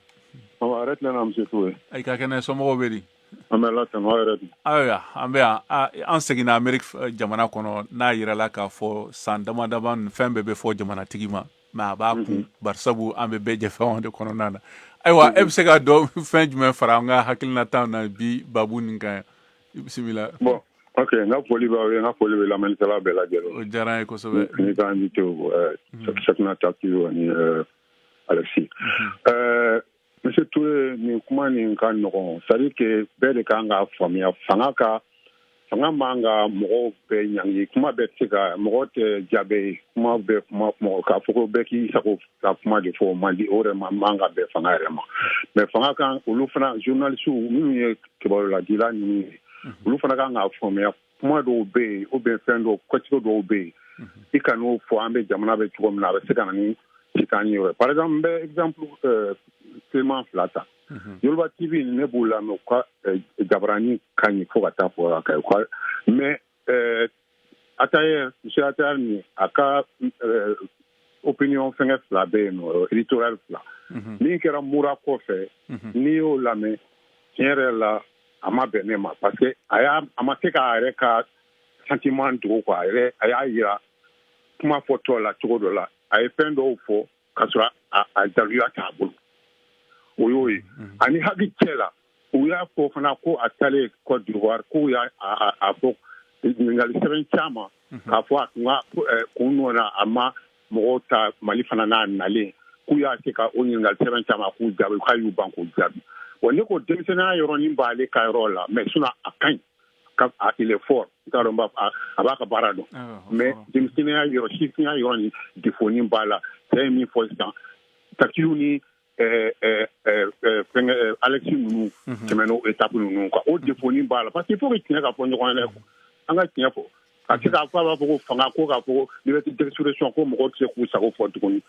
Awa, yɛrɛ tilenna, monsieur Toure. I ka kɛnɛ, somɔgɔw bɛ di? An bɛ Ala tanu, aw yɛrɛ dun? Ayiwa, an bɛ yan. An seginna Amérique jamana kɔnɔ, n'a yirala k'a fɔ san dama dama fɛn bɛɛ bɛ fɔ jamanatigi ma, mais a b'a kun, barisabu an bɛ bɛɛ jɛ fɛnw de kɔnɔna na. Ayiwa, e bɛ se ka dɔn fɛn jumɛn fara an ka hakilinataw na bi babu nin kan? I bisimila. Bon, ok, n ka foli b'aw ye, n ka foli bɛ lamɛnnikɛla bɛɛ lajɛlen. O diyara an ye kosɛbɛ. Ni ka invité Cheickna Tati ani Alexis. Monsieur Touré, nin kuma nin ka nɔgɔn, c'est à dire que bɛɛ de kan k'a faamuya, fanga man ka mɔgɔw bɛɛ ɲangi. Kuma bɛɛ tɛ se ka mɔgɔ tɛ jabɛ ye, kuma bɛɛ, kuma mɔgɔ k'a fɔ ko bɛɛ k'i sago ka kuma de fɔ, o man di, o yɛrɛ man ka bɛn fanga yɛrɛ ma. Mais fanga kan, olu fana, journalistes minnu ye kibaruyaladila ninnu ye, olu fana kan k'a faamuya, kuma dɔw bɛ yen ou bien fɛn dɔw kɛcogo dɔw bɛ yen, i ka n'o fɔ, an bɛ jamana bɛ cogo min na, a bɛ se ka na ni sitan ye. Par exemple, n bɛ exemple teliman fila ta. Joliba TV, ne b'u lamɛn, u ka jabarani ka ɲi fo ka taa fɔ ka u ka, mais Atayer, monsieur Atayer nin, a ka opinion fɛngɛ fila bɛ yen nɔ, éditorial fila min kɛra Mura kɔfɛ, n'i y'o lamɛn, tiɲɛ yɛrɛ la, a ma bɛn ne ma, parce que a y'a a ma se k'a yɛrɛ ka sentiment dogo quoi. A yɛrɛ a y'a yira kuma fɔtɔ la cogo dɔ la. A ye fɛn dɔw fɔ k'a sɔrɔ a daluya t'a bolo. O y'o ye. Ani HAC cɛ la, u y'a fɔ fana ko a taalen Côte d'Ivoire, k'u y'a a fɔ ɲininkali sɛbɛn caman k'a fɔ a tun ka kun nɔ na, a ma mɔgɔw ta Mali fana n'a nalen, k'u y'a se ka o ɲininkali sɛbɛn caman k'u jaabi, k'a y'u ban k'u jaabi. Bon, ne ko denmisɛnninya yɔrɔnin b'ale ka yɔrɔ la, mais sinon a ka ɲi, il est fort, n t'a dɔn, a b'a ka baara dɔn, mais denmisɛnninya yɔrɔ, sifinya yɔrɔ ni défaut b'a la. Cɛ ye min fɔ sisan, Takiw ni fɛnkɛ Alexis ninnu tɛmɛn'o étape ninnu kan, o défaut b'a la, parce que il faut que tiɲɛ ka fɔ ɲɔgɔn ye, an ka tiɲɛ fɔ. Ka se k'a fɔ, a b'a fɔ ko fanga ko, k'a fɔ ko liberté d'expression, ko mɔgɔw tɛ se k'u sago fɔ tuguni.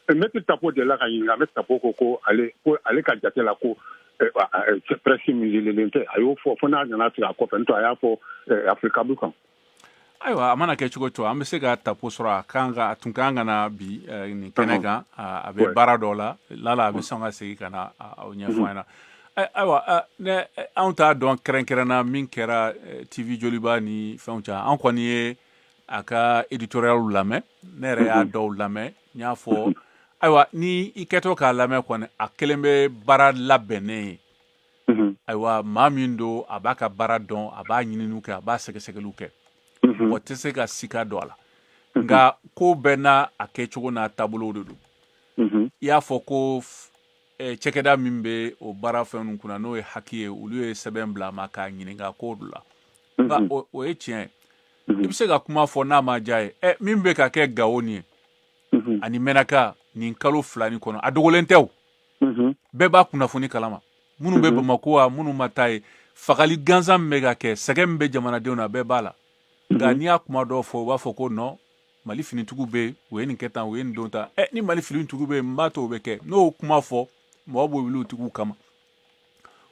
Maître Tapo delila ka ɲininka, Maître Tapo ko ale ka jate la ko presse muselelen tɛ. A y'o fɔ fo n'a nana segin a kɔfɛ, n'o tɛ a y'a fɔ Africable kan. Ayiwa, a mana kɛ cogo cogo, an bɛ se ka Tapo sɔrɔ. A kan ka, a tun kan ka na bi nin kɛnɛ kan, a bɛ baara dɔ la lala, a bɛ sɔn ka segin ka na aw ɲɛfɔ an ɲɛna. Ayiwa, ne anw t'a dɔn kɛrɛnkɛrɛnna min kɛra TV Joliba ni fɛnw cɛ. An kɔni ye a ka éditorial lamɛn, ne yɛrɛ y'a dɔw lamɛn. N y'a fɔ, ayiwa, ni i kɛtɔ k'a lamɛn kɔni, a kelen bɛ baara labɛnnen ye. Ayiwa, maa min don, a b'a ka baara dɔn, a b'a ɲininiw kɛ, a b'a sɛgɛsɛgɛliw kɛ, mɔgɔ tɛ se ka sika don a la. Nka ko bɛɛ n'a a kɛcogo n'a taabolo de don. I y'a fɔ ko cɛkɛda min bɛ o baara fɛn ninnu kunna, n'o ye HAC ye, olu ye sɛbɛn bila a ma k'a ɲininka ko la. Nka o ye tiɲɛ ye, i bɛ se ka kuma fɔ n'a ma diya ye. Ɛ, min bɛ ka kɛ Gawo nin ye ani Mɛnaka nin kalo 2 nin kɔnɔ, a dogolen tɛ o, bɛɛ b'a kunnafoni kalama. Minnu bɛ Bamakɔ wa minnu ma taa ye, fagali gansan min bɛ ka kɛ, sɛgɛn min bɛ jamanadenw na, bɛɛ b'a la. Nka n'i y'a kuma dɔw fɔ, u b'a fɔ ko non, Mali finitigiw bɛ yen, u ye nin kɛ tan, u ye nin don tan. Ɛ, ni Mali finitigiw bɛ yen, n b'a to o bɛ kɛ. N'o kuma fɔ, mɔgɔ b'o wuli u tigiw kama.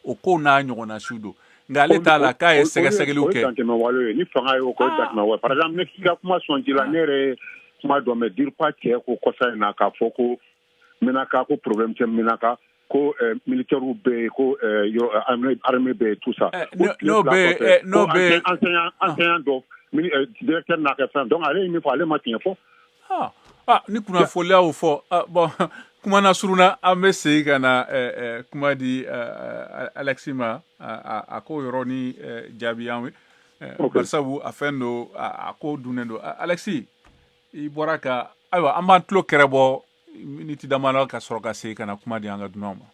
O ko n'a ɲɔgɔnna siw don. Nka ale t'a la k'a ye sɛgɛsɛgɛliw kɛ. O ye dantɛmɛwale ye. Ni fanga ye o kɛ, o ye dantɛmɛwale. Par exemple, ne k'i ka kuma sɔn ji la, ne yɛrɛ ye kuma dɔ mɛn DIRPA cɛ ko kɔsa in na k'a fɔ ko Menaka, ko problème tɛ Menaka, ko militaires bɛ yen, ko armée bɛ yen, tout ça. N'o bɛ, n'o bɛ enseignant dɔ, directeur n'a kɛ fɛn. Donc ale ye min fɔ, ale ma tiɲɛ fɔ. Ah, ni kunnafoniya y'o fɔ, bon, kuma na surunna, an bɛ segin ka na kuma di Alexis ma, a k'o yɔrɔnin jaabi an ye, barisabu a fɛn don, a ko dunnen don. Alexis, i bɔra ka, ayiwa, an b'an tulo kɛrɛ bɔ miniti damadɔ ka sɔrɔ ka segin ka na kuma di an ka dunanw ma.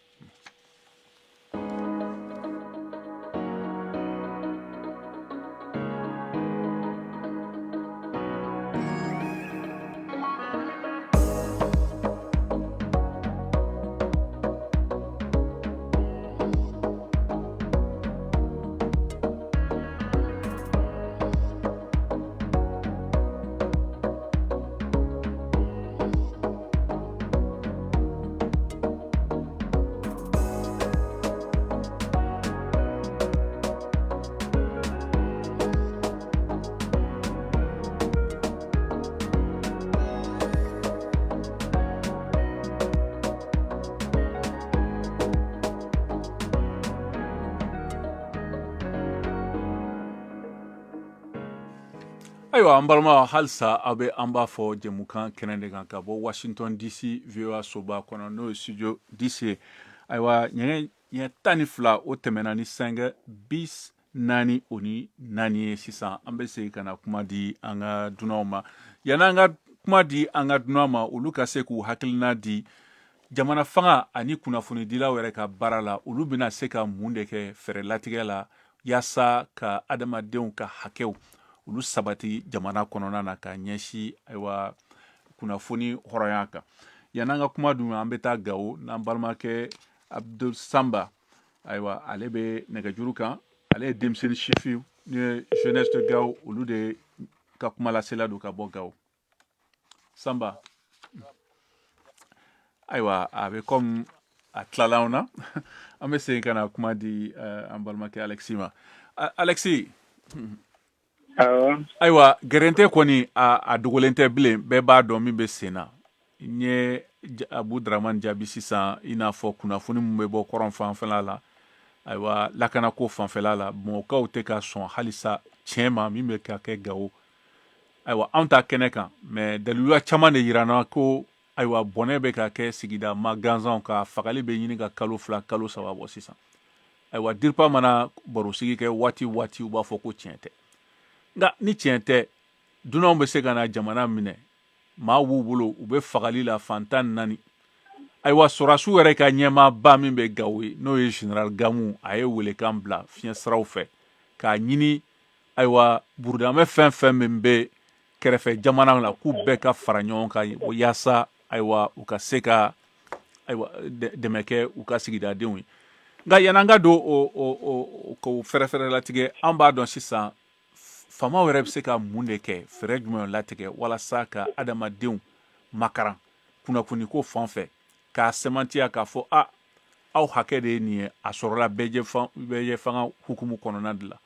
Ayiwa, an balima, halisa aw bɛ an b'a fɔ jɛmukan kɛnɛ de kan ka bɔ Washington DC, VOA soba kɔnɔ, n'o ye studio DC ye. Ayiwa, ɲɛgɛn ɲɛ 12 o tɛmɛna ni sanga 44 ye. Sisan an bɛ segin ka na kuma di an ka dunanw ma. Yanni an ka kuma di an ka dunanw ma, olu ka se k'u hakilina di jamana fanga ani kunnafonidilaw yɛrɛ ka baara la, olu bɛna se ka mun de kɛ fɛɛrɛ latigɛ la yaasa ka adamadenw ka hakɛw olu sabati jamana kɔnɔna na ka ɲɛsin, ayiwa, kunnafoni hɔrɔnya kan. Yanni an ka kuma dun, an bɛ taa Gawo n'an balimakɛ Abdul Samba. Ayiwa, ale bɛ nɛgɛjuru kan. Ale ye denmisɛnnin sifin ni ye Jeunesse de Gao, olu de ka kumalasela don ka bɔ Gawo. Samba, ayiwa, a bɛ komi a tilala anw na. An bɛ segin ka na kuma di an balimakɛ Alexis ma. Alexis. Awɔ. Ayiwa, gɛrɛntɛ kɔni, a dogolen tɛ bilen, bɛɛ b'a dɔn min bɛ sen na. N ye Abu Dramani jaabi sisan, i n'a fɔ kunnafoni min bɛ bɔ kɔrɔn fanfɛla la, ayiwa, lakanako fanfɛla la, mɔgɔw tɛ ka sɔn halisa tiɲɛ ma min bɛ ka kɛ Gawo. Ayiwa, anw ta kɛnɛ kan, mais daliluya caman de yira na ko ayiwa, bɔnɛ bɛ ka kɛ sigida ma gansanw ka fagali bɛ ɲini ka kalo 2 kalo 3 bɔ sisan. Ayiwa, DIRPA mana barosigi kɛ waati waati, u b'a fɔ ko tiɲɛ tɛ. Nka ni tiɲɛ tɛ, dunanw bɛ se ka na jamana minɛ, maa b'u bolo, u bɛ fagali la fan 14. Ayiwa, sɔrɔdasiw yɛrɛ ka ɲɛmaaba min bɛ Gawo ye, n'o ye général Gamu, a ye welekan bila fiɲɛ siraw fɛ k'a ɲini, ayiwa, burudamɛ fɛn fɛn min bɛ kɛrɛfɛ jamana la, k'u bɛɛ ka fara ɲɔgɔn kan yaasa ayiwa, u ka se ka ayiwa dɛmɛ kɛ u ka sigidadenw ye. Nka yan'an ka don o k'o fɛrɛfɛrɛ latigɛ, an b'a dɔn sisan faamaw yɛrɛ bɛ se ka mun de kɛ, fɛɛrɛ jumɛn latigɛ walasa ka adamadenw makaran kunnafoniko fan fɛ, k'a sɛmɛntiya k'a fɔ a aw hakɛ de ye nin ye, a sɔrɔla bɛɛjɛ fanga hukumu kɔnɔna de la,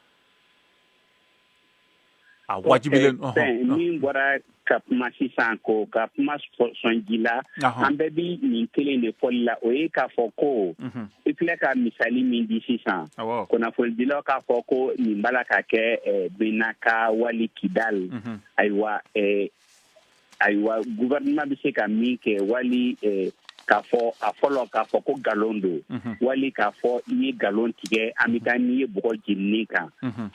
a wajibilen. Min bɔra ka kuma sisan, ko ka kuma sɔnji la, an bɛɛ bi nin kelen de fɔli la, o ye k'a fɔ ko i filɛ ka misali min di sisan, kunnafonidilaw k'a fɔ ko nin b'a la ka kɛ Menaka wali Kidal. Ayiwa, ayiwa, gouvernement bɛ se ka min kɛ, wali k'a fɔ a fɔlɔ k'a fɔ ko nkalon don, wali k'a fɔ i ye nkalon tigɛ, an bɛ taa n'i ye bɔgɔ jeninen kan.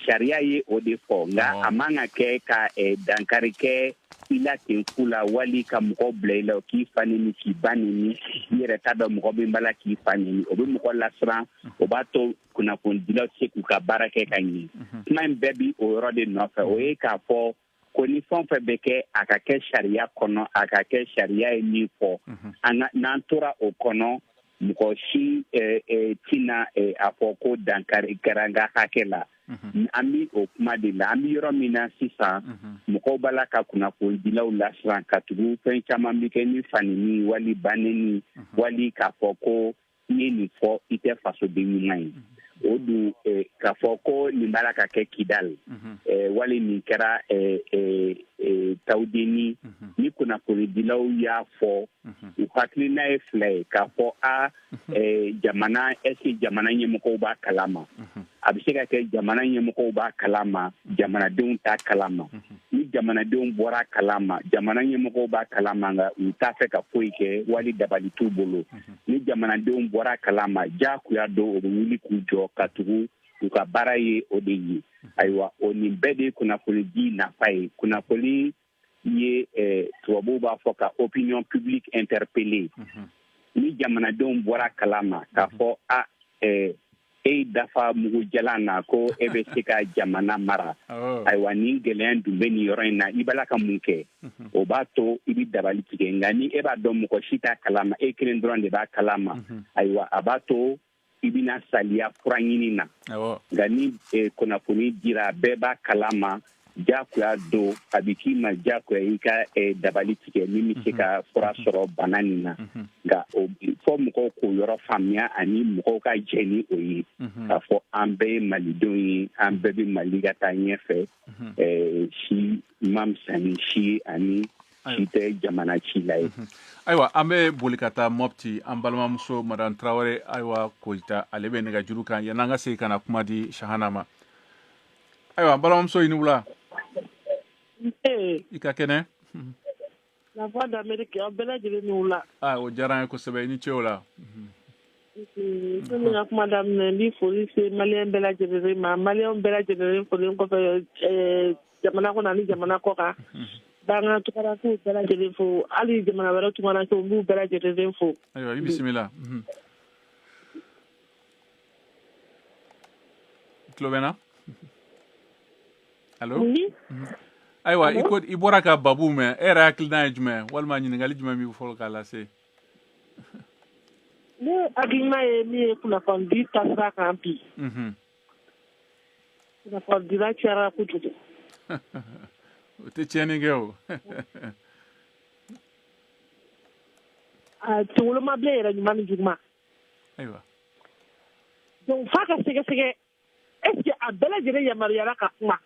Sariya ye o de fɔ, nka a man ka kɛ ka dankari kɛ i la ten fu la, wali ka mɔgɔ bila i la k'i fa neni, k'i ba neni, i yɛrɛ t'a dɔn mɔgɔ min b'a la k'i fa neni. O bɛ mɔgɔ lasiran, o b'a to kunnafonidilaw tɛ se k'u ka baara kɛ ka ɲɛ. Kuma in bɛɛ bi o yɔrɔ de nɔfɛ, o ye k'a fɔ ko ni fɛn fɛn bɛ kɛ, a ka kɛ sariya kɔnɔ, a ka kɛ sariya ye min fɔ. N'an tora o kɔnɔ, mɔgɔ si tɛna a fɔ ko dankari kɛra n ka hakɛ la. An bɛ o kuma de la. An bɛ yɔrɔ min na sisan, mɔgɔw b'a la ka kunnafonidilaw lasiran, ka tugu fɛn caman bɛ kɛ ni faneni wali baneni, wali k'a fɔ ko i ye nin fɔ, i tɛ fasoden ɲuman ye. O dun, k'a fɔ ko nin b'a la ka kɛ Kidal, wali nin kɛra Tawudeni, ni kunnafonidilaw y'a fɔ, u hakilina ye fila ye, k'a fɔ a jamana, est-ce que jamana ɲɛmɔgɔw b'a kalama? A bɛ se ka kɛ jamana ɲɛmɔgɔw b'a kalama, jamanadenw t'a kalama. Ni jamanadenw bɔra kalama, jamana ɲɛmɔgɔw b'a kalama, nka u t'a fɛ ka foyi kɛ, wali dabali t'u bolo. Ni jamanadenw bɔra kalama, diyagoya don, o bɛ wuli k'u jɔ ka tugu u ka baara ye o de ye. Ayiwa, o nin bɛɛ de ye kunnafoni di nafa ye. Kunnafoni ye, tubabuw b'a fɔ ka opinion publique interpellée. Ni jamanadenw bɔra kalama k'a fɔ a e ye dafa mugu jalan na ko e bɛ se ka jamana mara, ayiwa, nin gɛlɛya dun bɛ nin yɔrɔ in na, i b'a la ka mun kɛ? O b'a to i bɛ dabali tigɛ. Nka ni e b'a dɔn mɔgɔ si t'a kalama, e kelen dɔrɔn de b'a kalama, ayiwa, a b'a to i bɛna saliya fura ɲini na. Nka ni kunnafoni dira, bɛɛ b'a kalama, diyagoya don, a bɛ k'i ma diyagoya i ka dabali tigɛ min bɛ se ka fura sɔrɔ bana nin na. Nka fɔ mɔgɔw k'o yɔrɔ faamuya, ani mɔgɔw ka jɛ ni o ye, k'a fɔ an bɛɛ ye malidenw ye, an bɛɛ bɛ Mali ka taa ɲɛfɛ. Si ma fisa ni si ye, ani si tɛ jamana ci la ye. Ayiwa, an bɛ boli ka taa Mɔpti, an balimamuso madame Tarawele, ayiwa, Koyita, ale bɛ nɛgɛjuru kan. Yan'an ka segin ka na kuma di Sahana ma, ayiwa, an balimamuso, i ni wula. I ka kɛnɛ? La Voix d'Amérique, aw bɛɛ lajɛlen ni wula. Aa, o diyara an ye kosɛbɛ, i ni ce o la. Sani ka kuma daminɛ, n bɛ foli se maliyɛn bɛɛ lajɛlen ma. Maliyɛnw bɛɛ lajɛlen folen kɔfɛ, jamana kɔnɔ ani jamana kɔ kan, b'an ka tunkarankew bɛɛ lajɛlen fo, hali jamana wɛrɛ tunkarankew, n b'u bɛɛ lajɛlen fo. Ayiwa, i bisimila. Tulo bɛ n na? Allo? Ayiwa, i ko i bɔra ka babu mɛn, e yɛrɛ hakilina ye jumɛn, walima ɲininkali jumɛn b'i fɔlɔ k'a lase? Ne hakilina ye min ye kunnafonidi taasira kan bi, kunnafonidila cayara kojugu. O tɛ tiɲɛni kɛ o. A tɛ woloma bilen yɛrɛ, ɲuman ni juguman. Ayiwa. Donc f'a ka sɛgɛsɛgɛ, est ce que a bɛɛ lajɛlen yamaruyara ka kuma?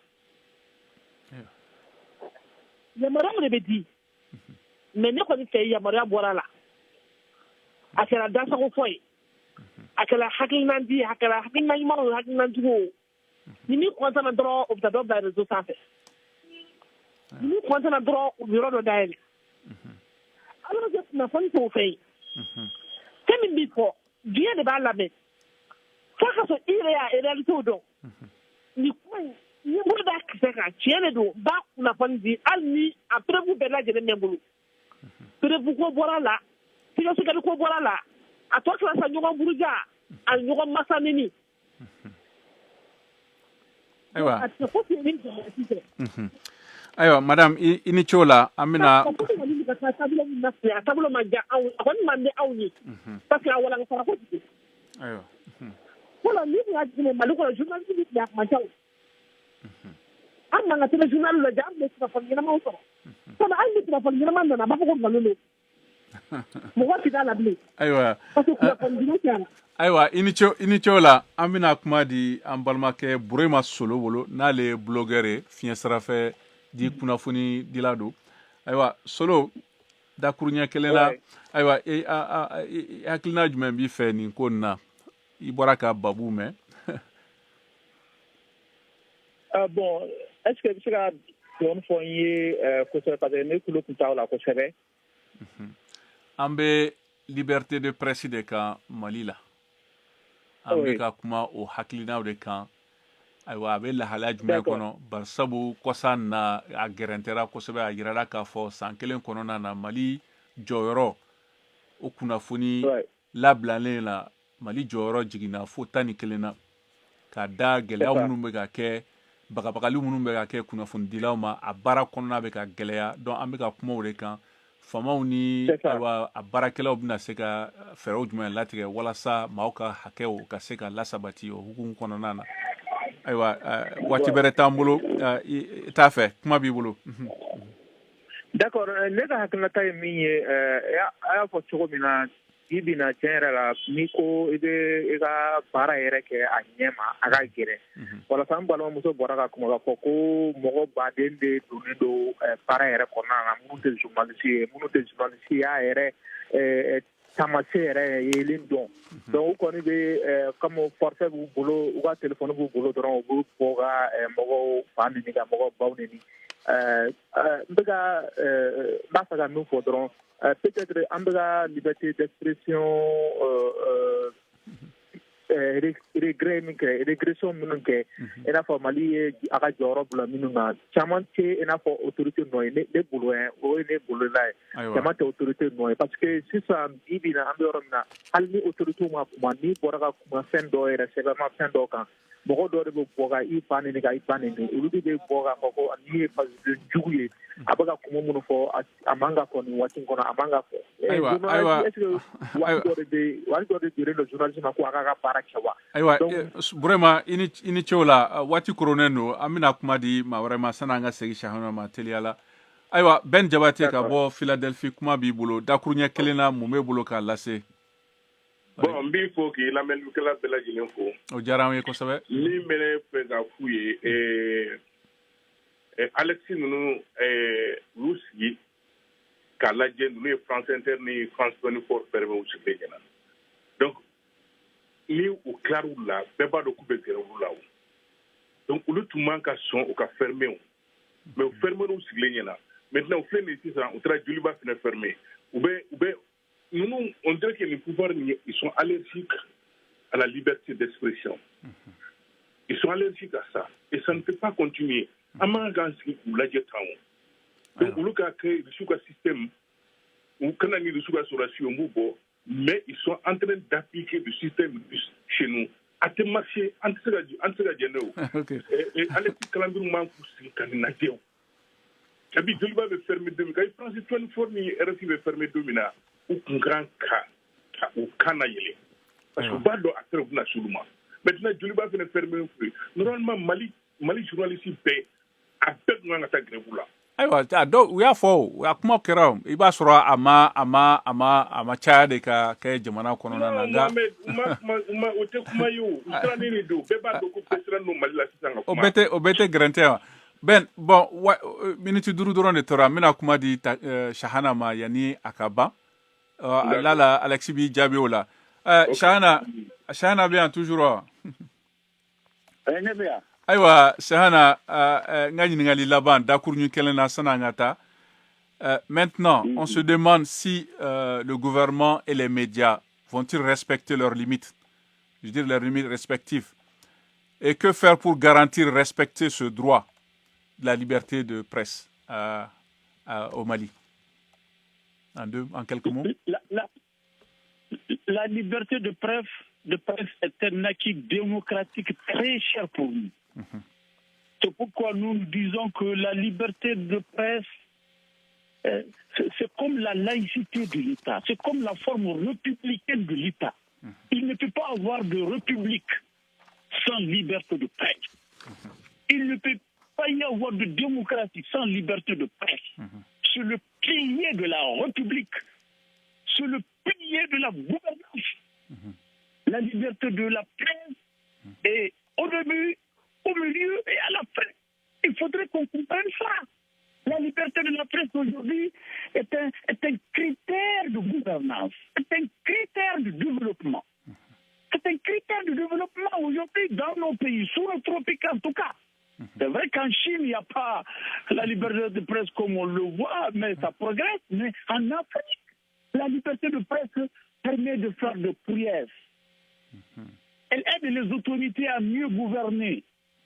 Yamaruyaw de bɛ di, mais ne kɔni fɛ, yamaruya bɔra la, a kɛra dasago fɔ ye, a kɛra hakilina di ye, a kɛra hakilina ɲuman o, hakilina jugu o, ni min content na dɔrɔn, o bɛ taa dɔ bila réseau sanfɛ. Ninnu kɔntana dɔrɔn, u bɛ yɔrɔ dɔ dayɛlɛ, alors que kunnafoni t'o fɛ yen. Fɛn min b'i fɔ, diɲɛ de b'a lamɛn, f'a ka sɔrɔ i yɛrɛ y'a réalité dɔn. Nin kuma in, n ye bolo da kisɛ kan, tiɲɛ de don, n b'a kunnafoni di, hali ni a preuve bɛɛ lajɛlen bɛ n bolo. Preuve ko bɔra la, sɛgɛsɛgɛli ko bɔra la, a tɔ kɛra sa ɲɔgɔn buruja ani ɲɔgɔn masa nini. Ayiwa. A tɛ fosi ye ni jamana tɛ. Ayiwa, madame, i ni ce o la, an bɛna Kɔni ka taa taabolo min na filɛ, a taabolo man diya anw, a kɔni man di anw ye, parce que a walankatara kojugu. Fɔlɔ, ni tun y'a jateminɛ Mali kɔnɔ, journaliste min tun bɛ, a kun man ca. O an man ka télé journal lajɛ, an tun bɛ kunnafoni ɲɛnamaw sɔrɔ. Sabu hali ni kunnafoni ɲɛnama nana, a b'a fɔ ko nkalon don, mɔgɔ ti d'a la bilen, parce que kunnafoni jugu cayara. Ayiwa, i ni ce, i ni ce o la. An bɛna kuma di an balimakɛ Burema Solo bolo, n'ale ye blogueur ye, fiɲɛ sirafɛ di kunnafoni dila don. Ayiwa, Solo, dakuruɲɛ kelen la. Ayiwa, e hakilina jumɛn b'i fɛ nin ko nin na? I bɔra ka babu mɛn. Ah, bon, est ce que i bɛ se ka dɔɔni fɔ n ye kosɛbɛ, parce que ne tulo tun t'aw la kosɛbɛ. An bɛ liberté de presse de kan Mali la. An bɛ ka kuma o hakilinaw de kan. Ayiwa, a bɛ lahalaya jumɛn kɔnɔ? Barisabu kɔsa na, a gɛrɛntɛra kosɛbɛ. A yirala k'a fɔ san kelen kɔnɔna na, Mali jɔyɔrɔ o kunnafoni labilalen la, Mali jɔyɔrɔ jiginna fo 11 na, ka da gɛlɛya minnu bɛ ka kɛ, bagabagali minnu bɛ ka kɛ kunnafonidilaw ma, a baara kɔnɔna bɛ ka gɛlɛya. Donc an bɛ ka kuma o de kan, faamaw ni ayiwa a baarakɛlaw bɛna se ka fɛɛrɛw jumɛn latigɛ walasa maaw ka hakɛw ka se ka lasabati o hukumu kɔnɔna na. Ayiwa, waati bɛrɛ t'an bolo. I t'a fɛ, kuma b'i bolo. D'accord, ne ka hakilinata ye min ye, a y'a fɔ cogo min na, bi bi na, tiɲɛ yɛrɛ la, n'i ko i bɛ i ka baara yɛrɛ kɛ a ɲɛ ma, a ka gɛlɛn. Walasa n balimamuso bɔra ka kuma k'a fɔ ko mɔgɔ baden de donnen don baara yɛrɛ kɔnɔna na, minnu tɛ journaliste ye, minnu tɛ journaliste ya yɛrɛ taamasiyɛn yɛrɛ yelen dɔn. Donc u kɔni bɛ, comme forfait b'u bolo, u ka téléphone b'u bolo dɔrɔn, u bɛ bɔ ka mɔgɔw fa neni, ka mɔgɔw baw neni. N bɛ ka n b'a fɛ ka min fɔ dɔrɔn, peut-être an bɛ ka liberté d'expression regret min kɛ, régression minnu kɛ, i n'a fɔ Mali ye a ka jɔyɔrɔ bila minnu kan, caman tɛ i n'a fɔ autorité nɔ ye. Ne bolo, o ye ne bolola ye, caman tɛ autorité nɔ ye, parce que sisan bi bi na, an bɛ yɔrɔ min na, hali ni autorité ma kuma, n'i bɔra ka kuma fɛn dɔ yɛrɛ sɛbɛnma fɛn dɔ kan, mɔgɔ dɔ de bɛ bɔ ka i fa neni, ka i ba neni. Olu de bɛ bɔ k'a fɔ ko nin ye fasoden jugu ye, a bɛ ka kuma minnu fɔ, a man ka fɔ nin waati in kɔnɔ, a man ka fɔ. Ayiwa, ayiwa. Est ce que waati dɔ de bɛ, waati dɔ de dilen don journaliste ma ko a k'a ka baara kɛ wa? Ayiwa, Burema, i ni ce o la. Waati koronnen don, an bɛna kuma di maa wɛrɛ ma sanni an ka segin Sahana ma teliya la. Ayiwa, Ben Jabate ka bɔ Philadelphie, kuma b'i bolo dakuruɲɛ kelen na. Mun b'e bolo k'a lase? Bon, n b'i fo k'i lamɛnnikɛla bɛɛ lajɛlen fo. O diyara an ye kosɛbɛ. Min bɛ ne fɛ ka f'u ye, Alexis ninnu, u y'u sigi k'a lajɛ. Ninnu ye France Inter ni France 24 fermé u sigilen ɲɛna. Donc ni u tilar'u la, bɛɛ b'a dɔn k'u bɛ gɛrɛ olu la. O donc olu tun man ka sɔn u ka fermé o, mais u fermé u sigilen ɲɛna. Maintenant u filɛ nin ye sisan, u taara Joliba fɛnɛ fermé. U bɛ ninnu, on dirait que les pouvoirs, ils sont allergiques à la liberté d'expression. Ils sont allergiques à ça et ça ne peut pas continuer. An man kan sigi k'u lajɛ tan. O donc olu ka kɛ Russe ka système, u kana ni Russe ka sɔrɔdasi, u b'u bɔ, mais ils sont en train d'appliquer le système russe chez nous. A tɛ marcher, an tɛ se ka jɛn n'o ye. Alexis Kalanbiri man k'u sigi ka nin lajɛ. O kabi Joliba bɛ fermer don min, kabi France 24 ni RFI bɛ fermer don min na, u kun kan ka u kan na yɛlɛ, parce que u b'a dɔn après u bɛna s'olu ma. Maintenant Joliba fana fermer fɛ, normalement Mali journaliste bɛɛ, a bɛɛ tun kan ka taa grève la. Ayiwa, a dɔw u y'a fɔ, o a kuma kɛra o, i b'a sɔrɔ a ma caya de ka kɛ jamana kɔnɔna na, nka ma o tɛ kuma ye. O u sirannen de don, bɛɛ b'a dɔn ko bɛɛ sirannen don Mali la sisan ka o kuma. Bɛɛ tɛ gɛrɛntɛ wa? Ben, bon, wa, miniti 5 dɔrɔn de tora. N bɛna kuma di Sahana ma yanni a ka ban. Lala Alexis b'i jaabi o la. Sahana, Sahana bɛ yan toujours wa? Ne bɛ yan. Ayiwa Sahana, n ka ɲininkali laban dakuruɲɛ kelen na sanni an ka taa. Maintenant, on se demande si le gouvernement et les médias vont-ils respecter leurs limites, je veux dire leurs limites respectives, et que faire pour garantir respecter ce droit de la liberté de presse au Mali? En quelques mots. La liberté de presse est un acquis démocratique très cher pour nous. C'est pourquoi nous nous disons que la liberté de presse, c'est comme la laïcité de l'État, c'est comme la forme républicaine de l'État. Il ne peut pas avoir de république sans liberté de presse. Il ne peut pas y avoir de démocratie sans liberté de presse. C'est le pilier de la République. C'est le pilier de la gouvernance. La liberté de la presse est au début, au milieu et à la fin. Il faudrait qu'on comprenne ça. La liberté de la presse aujourd'hui est un critère de gouvernance, est un critère de développement. C'est un critère de développement aujourd'hui dans nos pays, sous nos tropiques en tout cas. C'est vrai qu'en Chine, il n'y a pas la liberté de presse comme on le voit, mais ça progresse. Mais en Afrique, la liberté de presse permet de faire des prouesses. Elle aide les autorités à mieux gouverner.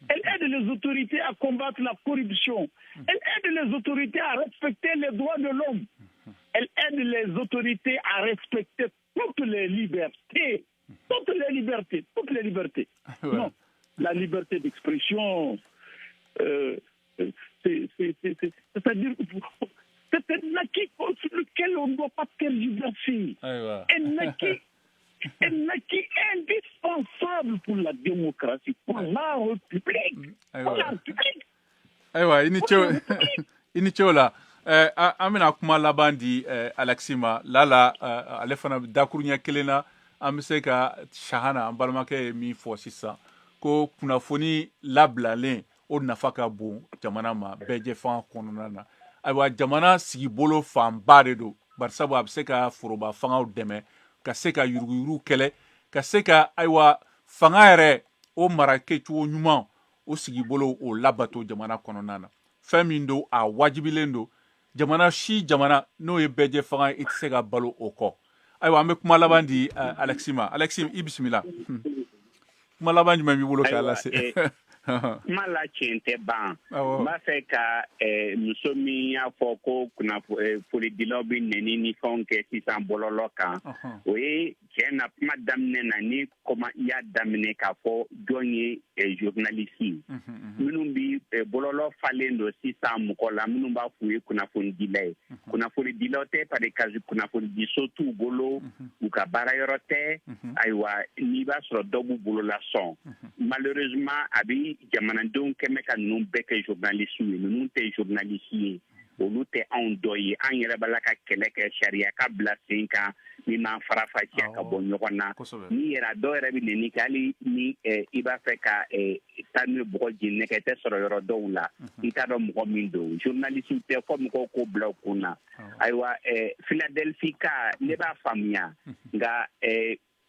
Elle aide les autorités à combattre la corruption. Elle aide les autorités à respecter les droits de l'homme. Elle aide les autorités à respecter toutes les libertés. Toutes les libertés. Toutes les libertés. Non, la liberté d'expression, c'est-à-dire, c'est un acquis sur lequel on ne doit pas tergiverser. Un acquis indispensable pour la démocratie, pour la République. Pour la République. Ayiwa, i ni ce, i ni ce o la. An bɛna kuma laban di Alexis ma lala ale fana dakuruɲɛ kelen na, an bɛ se ka Sahana, an balimakɛ ye min fɔ sisan ko kunnafoni labilalen, o nafa ka bon jamana ma bɛɛ fanga kɔnɔna na. Ayiwa, jamana sigibolo fanba de don, barisabu a bɛ se ka foroba fangaw dɛmɛ ka se ka yuruguyurugu kɛlɛ, ka se ka, ayiwa, fanga yɛrɛ o mara kɛcogo ɲuman, o sigibolo, o labato jamana kɔnɔna na. Fɛn min don, a wajibilen don. Jamana si, jamana n'o ye bɛɛjɛ fanga ye, i tɛ se ka balo o kɔ. Ayiwa, an bɛ kuma laban di Alexis ma. Alexis, i bisimila. Kuma laban jumɛn b'i bolo k'a lase? Kuma la tiɲɛ tɛ ban. N b'a fɛ ka muso min y'a fɔ ko kunnafonidilaw bɛ nɛni ni fɛnw kɛ sisan bɔlɔlɔ kan, o ye tiɲɛ na. Kuma daminɛ na, ni kɔma i y'a daminɛ k'a fɔ jɔn ye journaliste ye, minnu bi bɔlɔlɔ falen don sisan mɔgɔ la, minnu b'a f'u ye kunnafonidila ye, kunnafonidilaw tɛ, parce que kunnafonidiso t'u bolo, u ka baara yɔrɔ tɛ. Ayiwa, n'i b'a sɔrɔ dɔ b'u bolo la sɔn, malheureusement, a bi jamanadenw kɛmɛ ka ninnu bɛɛ kɛ journaliste ye. Ninnu tɛ journaliste ye, olu tɛ anw dɔ ye. An yɛrɛ b'a la ka kɛlɛ kɛ sariya ka bila sen kan min b'an farafaciya ka bɔ ɲɔgɔn na. Ni yɛrɛ dɔw yɛrɛ bɛ nɛni kɛ, hali ni i b'a fɛ ka taa n'u ye bɔgɔ jeni kɛ, i tɛ sɔrɔ yɔrɔ dɔw la, i t'a dɔn mɔgɔ min don. Journaliste tɛ fɔ mɔgɔw k'o bila u kun na. Ayiwa, Philadelphie ka ne b'a faamuya, nka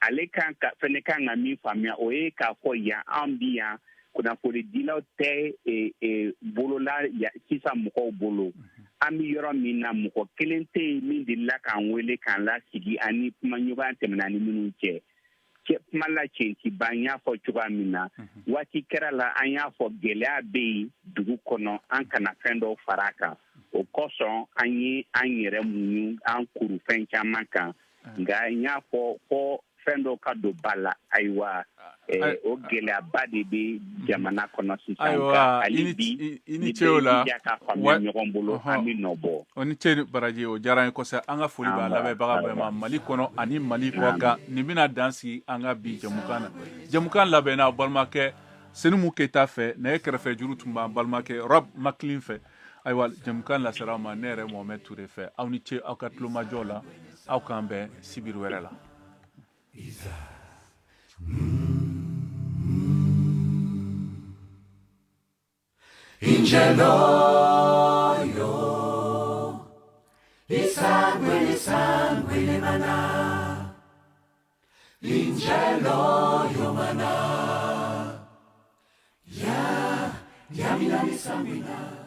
ale kan ka fɛnɛ kan ka min faamuya, o ye k'a fɔ yan an bi yan kunnafonidilaw tɛ bolola sisan mɔgɔw bolo. An bɛ yɔrɔ min na, mɔgɔ kelen tɛ yen min delila k'an wele k'an lasigi ani kumaɲɔgɔnya tɛmɛna ni minnu cɛ. Kuma la tiɲɛ ti ban. N y'a fɔ cogoya min na, waati kɛra la, an y'a fɔ gɛlɛya bɛ yen dugu kɔnɔ, an kana fɛn dɔw fara a kan. O kosɔn an ye an yɛrɛ muɲu, an kuru fɛn caman kan, nka n y'a fɔ fɔ fɛn dɔw ka don ba la. Ayiwa, o gɛlɛyaba de bɛ jamana kɔnɔ sisan. Ayiwa, hali bi, i ni ce o la. Ni ka faamuya ɲɔgɔn bolo, an bɛ nɔ bɔ. O ni ce, baraji, o diyara n ye kosɛbɛ. An ka foli b'a lamɛnbaga bɛɛ ma Mali kɔnɔ ani Mali kɔ kan. Nin bɛna dan sigi an ka bi jɛmukan na. Jɛmukan labɛnna aw balimakɛ Senimu Keyita fɛ, nɛgɛ kɛrɛfɛ juru tun b'an balimakɛ Rob Maclean fɛ. Ayiwa, jɛmukan lasera aw ma ne yɛrɛ Mohamɛd Ture fɛ. Aw ni ce aw ka tulomajɔ la. Aw k'an bɛn sibiri wɛrɛ la. Isa. Ingeloyo Isangwele sangwele mana Ingeloyo mana Ya. Amina ni sambina.